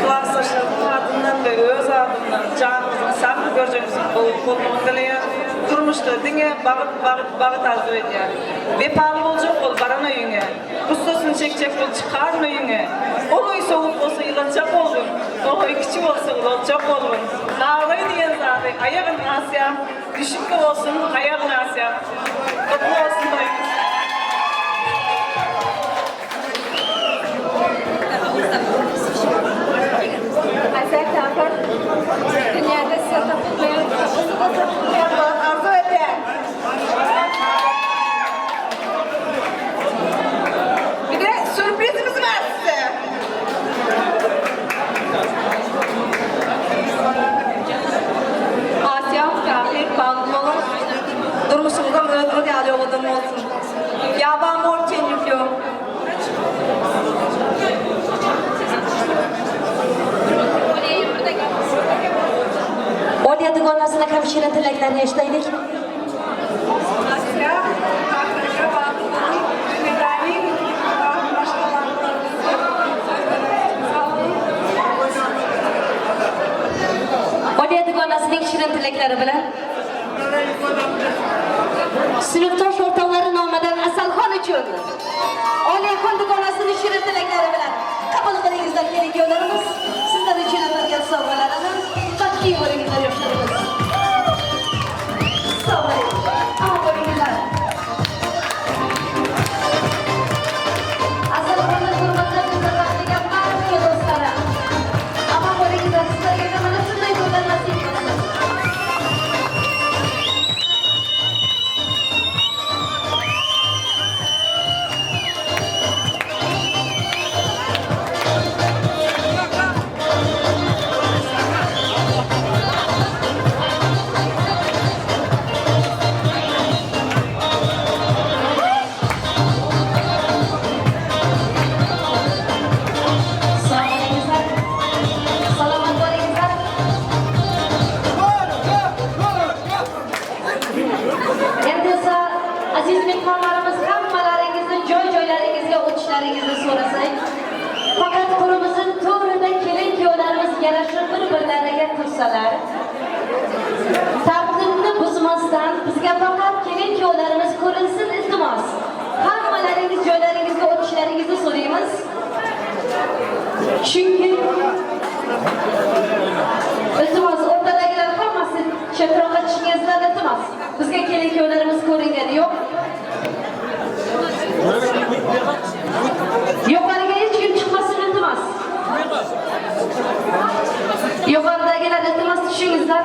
Klaslaşlarımın adından ve öz adından canımızın sağlık göreceğimizin bolluğunu dileyen durmuşta dine bağıt bağıt bağıt arzu ediyor. Vefalı olacak ol baran öyüne. Ustasını çekecek ol çıkarın öyüne. Oluy soğuk olsa yılatacak olun. Oy küçük olsa olacak olun. Ağlayı diyen zaten ayağın Asya. Düşüklü olsun ayağın Asya. Kutlu olsun doyumuz.
Asel Tafır, dünyada size tapılmayan, kapısı da tapılmayan arzu eder.
Bir de sürprizimiz var size.
Asya, Tahir, bağlı olun. Durmuşumuzdan özgür geldi yolladım olsun. Yaban mor çenlik.
Oliya dugonasini ham shirin tilaklarini eshitaylik.
Asya, Tahir'e bağlı olun. Medali, sağ olun.
Oliya dugonasining shirin tilaklari bilan sinfdosh o'rtoqlari nomidan Asalxon uchun Oliyaxon dugonasining shirin tilaklari bilan qabul qilingizlar kelin kuyovlarimiz. Sizlar uchun atalgan sovg'alarini baxtli bo'lingizlar yoshlarimiz. Sog' bo'ling. Omon bo'lingizlar. Asalxonni hurmatlab bizlar barcha do'stlari. Omon bo'lingizlar, sizlarga mana shunday to'ylar nasib qilsin. Sog' bo'lingizlar. Salomat bo'lingizlar. Endi esa aziz mehmonlarimiz hammalaringizni joy-joylaringizga o'tishlaringizni so'rasak, faqat qo'limizning to'g'rida kelin kuyovlarimiz yarashib bir-birlariga tursalar, tartibni buzmasdan bizga faqat kelin kuyovlarimiz ko'rinsin iltimos. Hammalaringiz joylaringizga o'tishlaringizni so'raymiz. Chunki iltimos o'rtadagilar hammasi chetroqqa tushgansizlar iltimos. Bizga kelin kuyovlarimiz ko'ringani yo'q. Yuqoriga hech kim chiqmasin iltimos. Yuqoridagilar iltimos tushingizlar.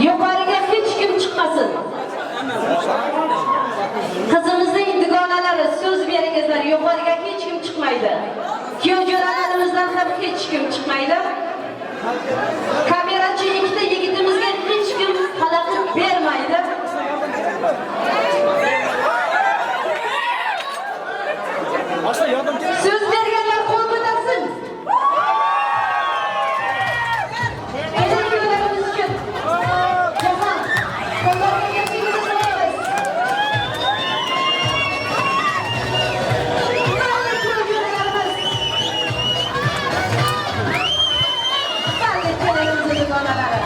Yuqoriga hech kim chiqmasin. Qizimizning dugonalari so'z beringizlar, yuqoriga hech kim chiqmaydi. Kuyov jo'ralarimizdan ham hech kim chiqmaydi. Kamerachi ikkita yigitimizga hech kim xalaqit bermaydi. So'z berganlar qo'l ko'tarsin. Kelin kuyovlarimiz uchun Jahon, qo'llarga kelishingizni so'raymiz. Qani kuyov jo'ralarimiz? Qani kelinimizning dugonalari?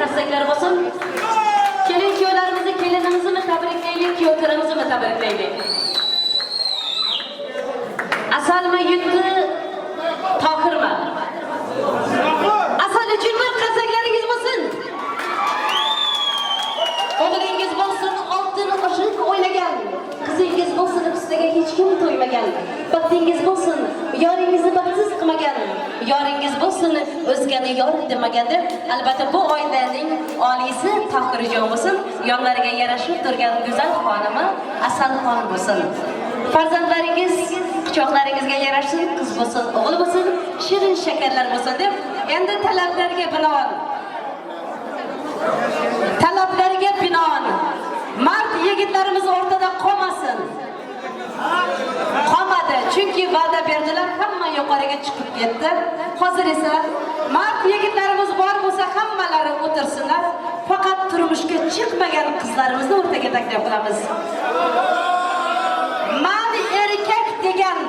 qarsaklar bo'lsin. Kelin kuyovlarimizni, kelinimizni tabriklaylik, kuyovlarimizni tabriklaylik. Asalmi yutdi, Tohirmi? Asal uchun bir qarsaklaringiz bo'lsin. O'g'lingiz bo'lsin oltin oshiq o'ylagan, qizingiz bo'lsin husniga hech kim to'ymagan, baxtingiz bo'lsin yoringizni baxtsiz qilmagan, yoringiz bo'lsin o'zgani yor demagan deb, albatta bu oilaning oliysi Tohirjon bo'lsin, yonlariga yarashib turgan go'zal xonimi Asalxon bo'lsin. Farzandlaringiz quchoqlaringizga yarashsin, qiz bo'lsin, o'g'il bo'lsin, shirin shakarlar bo'lsin deb, endi talablarga binoan mard yigitlarimiz o'rtada qolmasin. Qolmadi, chunki va'da berdilar, hamma yuqoriga chiqib ketdi. Hozir esa mard yigitlarimiz bor bo'lsa, hammalari o'tirsinlar. Faqat turmushga chiqmagan qizlarimizni o'rtaga taklif qilamiz. Man erkak degan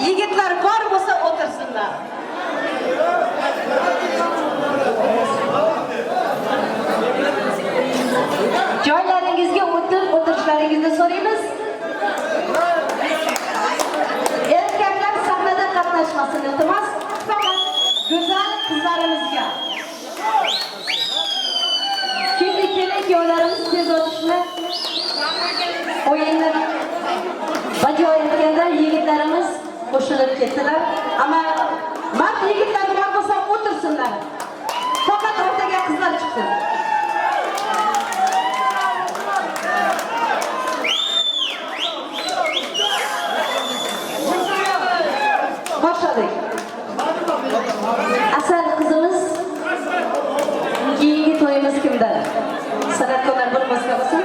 yigitlar bor bo'lsa o'tirsinlar. Joylaringizga o'tib o'tirishlaringizni so'raymiz. Erkaklar sahnada qatnashmasin, iltimos, faqat go'zal qizlarimizga. Chunki kelin kuyovlarimiz tez o'tishni o'yinni bajo etganda yigitlarimiz qo'shilib ketdilar. Ammo mard yigitlar bor bo'lsa o'tirsinlar. Faqat o'rtaga qizlar chiqsin. Boshladik. Asal qizimiz, keyingi to'yimiz kimda? San'atkorlar bir maska bo'lsin.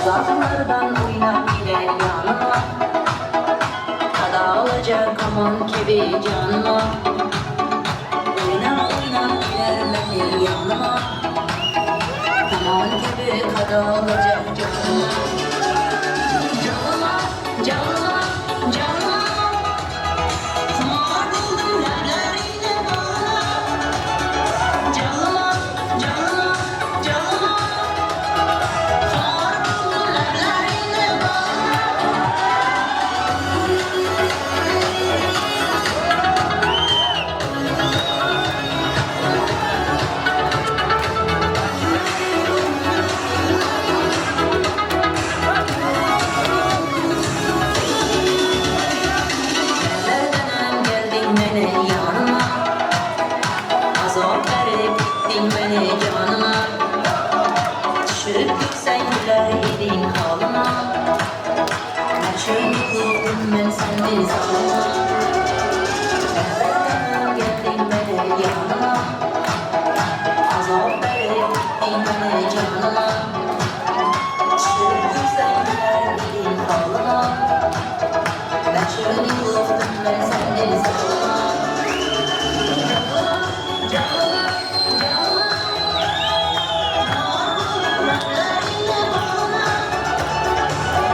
Uzaklardan oynap gider yanıma. Kada olacak aman gibi canıma. Oyna oyna gider beni yanıma. Aman gibi kada olacak canıma. Canıma, canıma, canıma. Kumar buldum leblerine bağına. Canıma, canıma, canıma. Kumar buldum leblerine bağına. Nereden geldin beni yanıma? Azap verip gittin beni canıma. Düşüp gitsen güler idin halıma. Meçhul oldum ben seni zalıma. Nereden geldin beni yanıma? Azap verip gittin beni canıma. Düşüp gitsen güler idin halıma. Meçhul oldum ben seni zalıma. Canıma, canıma, canıma.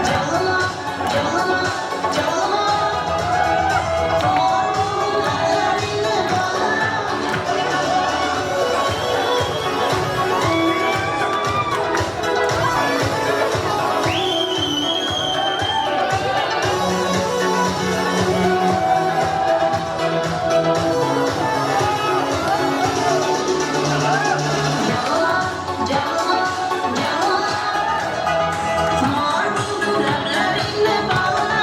Canıma, canıma, canıma. Kumar buldum leblerine bağına. Canıma, canıma, canıma. Kumar buldum leblerine bağına. Canıma, canıma, canıma. Kumar buldum leblerine bağına.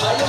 还有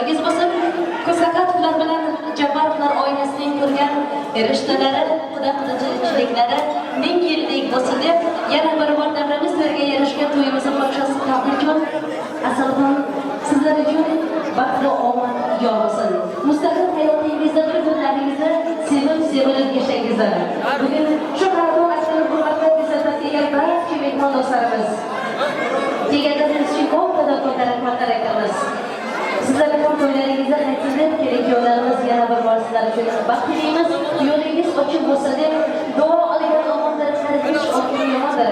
to'ylaringiz bo'lsin. Ko'saqatovlar bilan Jabbarovlar oilasining qurgan rishtalari, quda-qudachiliklari ming yillik bo'lsin deb yana bir bor davramiz to'yga yarashgan to'yimizni podshosi Qodirjon Asalxon sizlar uchun baxt va omad yor bo'lsin. Mustaqil hayotingizda bir-birlaringizni sevib-sevilib yashangizlar. Bugun shu xonadon achilib hurmatlar ko'rsatib kelgan barcha mehmon do'stlarimiz kelganlaringiz uchun kattadan rahmatlar aytamiz. Sizlarga ham to'ylaringizda qaytsin deb kelin-kuyovlarimiz yana bir bor sizlar uchun baxt tilaymiz. Yo'lingiz ochiq bo'lsin deb duo olgan omondir, qarg'ish olgan yomondir.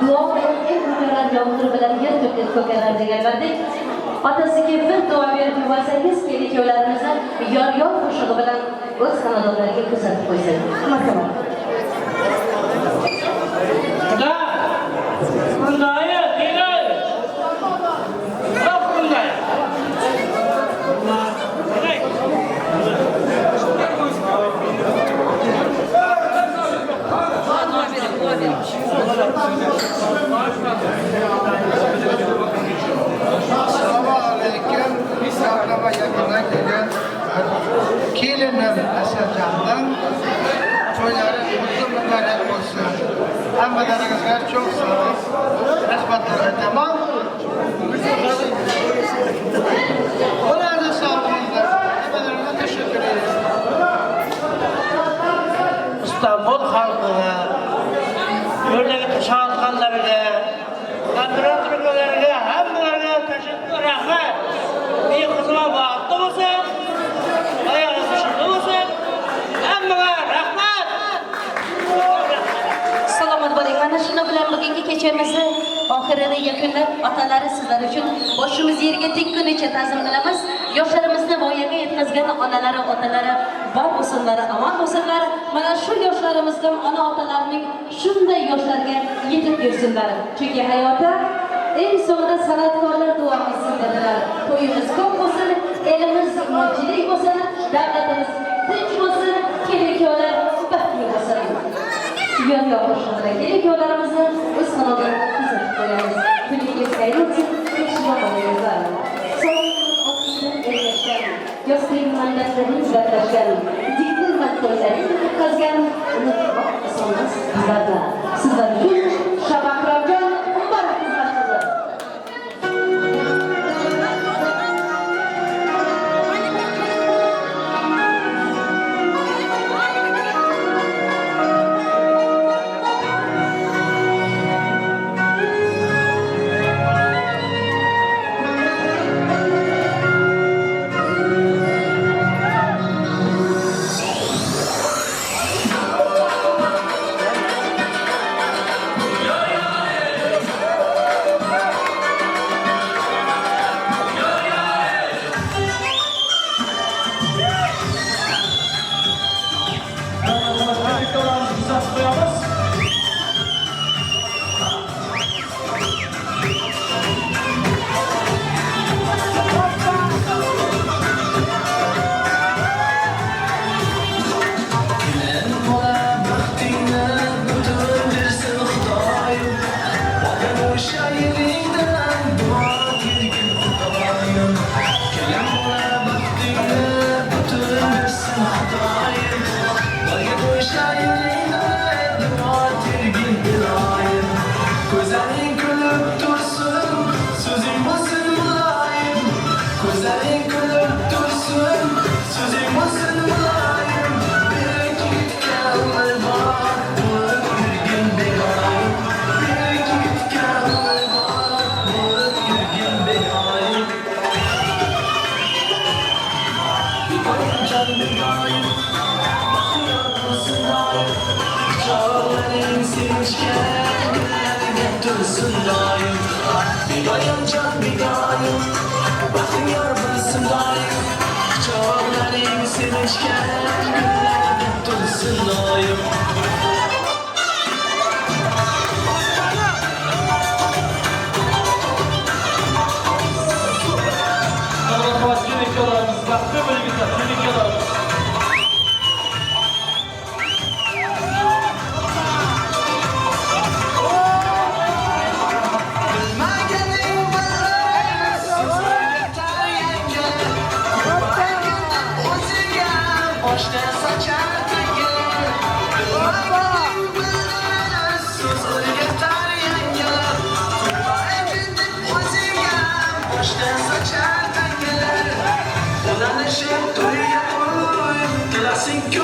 Duo bilan el ko'karar, yomg'ir bilan yer ko'karar deganlardek, otasiga bir duo berib yuborsangiz, kelin-kuyovlarimizni yor-yor qo'shig'i bilan o'z xonadonlariga kuzatib qo'ysin. Marhamat.
Xudo, bunday kelin. Xudo bunday.
Assalomu alaykum. Sabrama yaqindan kelgan kelinim Asaljondan to'ylari qutlu muborak bo'lsin. Hammalaringizga çok sağ olun. Rahmatlar aytaman. Ularni sağ olinglar. Hammalaringizga teşekkür ederim.
İstanbul xalqına, yurdagi şanxanlarga, operatorlarga, hammalarga teşekkür, rahmat. Bir qizima baxtli bo'lsin, oyog'i kuchli bo'lsin. Hammaga rahmat.
Salomat bo'ling. Mana shuni bilan bugungi kechamizni oxirini yakunlab, otalari sizlar uchun boshimiz yerga tekkunicha ta'zim qilamiz. Yoshlarimizni voyaga yetkazgan onalari, otalari bor bo'lsinlar, omon bo'lsinlar. Mana shu yoshlarimizdan ona otalarining shunday yoshlarga yetib yursinlar. Chunki hayotda eng so'ngida san'atkorlar duo qilsin dedilar. To'yimiz ko'p bo'lsin, elimiz tinchlik bo'lsin, davlatimiz tinch bo'lsin, kelin-kuyovlar baxtli bo'lsin. Yor-yor qo'shig'ida kelin-kuyovlarimizni o'z xonadonida kuzatib qo'yamiz. Kuningiz xayr o'tsin, yaxshi bo'linglar. Ergashgan, yoshlik dardlashgan, diktirman to'ylaring qutqazgan, unutmoq osonmas bizlarni. Sizlar uchun Shabakramjon Muborak qizlar qizi.
Bilmaganing bilmas,
So'z o'rgatar yangilar. Deb o'ziga boshdan sochar tangalar. Ulanishib to'yga qo'y, kelasin.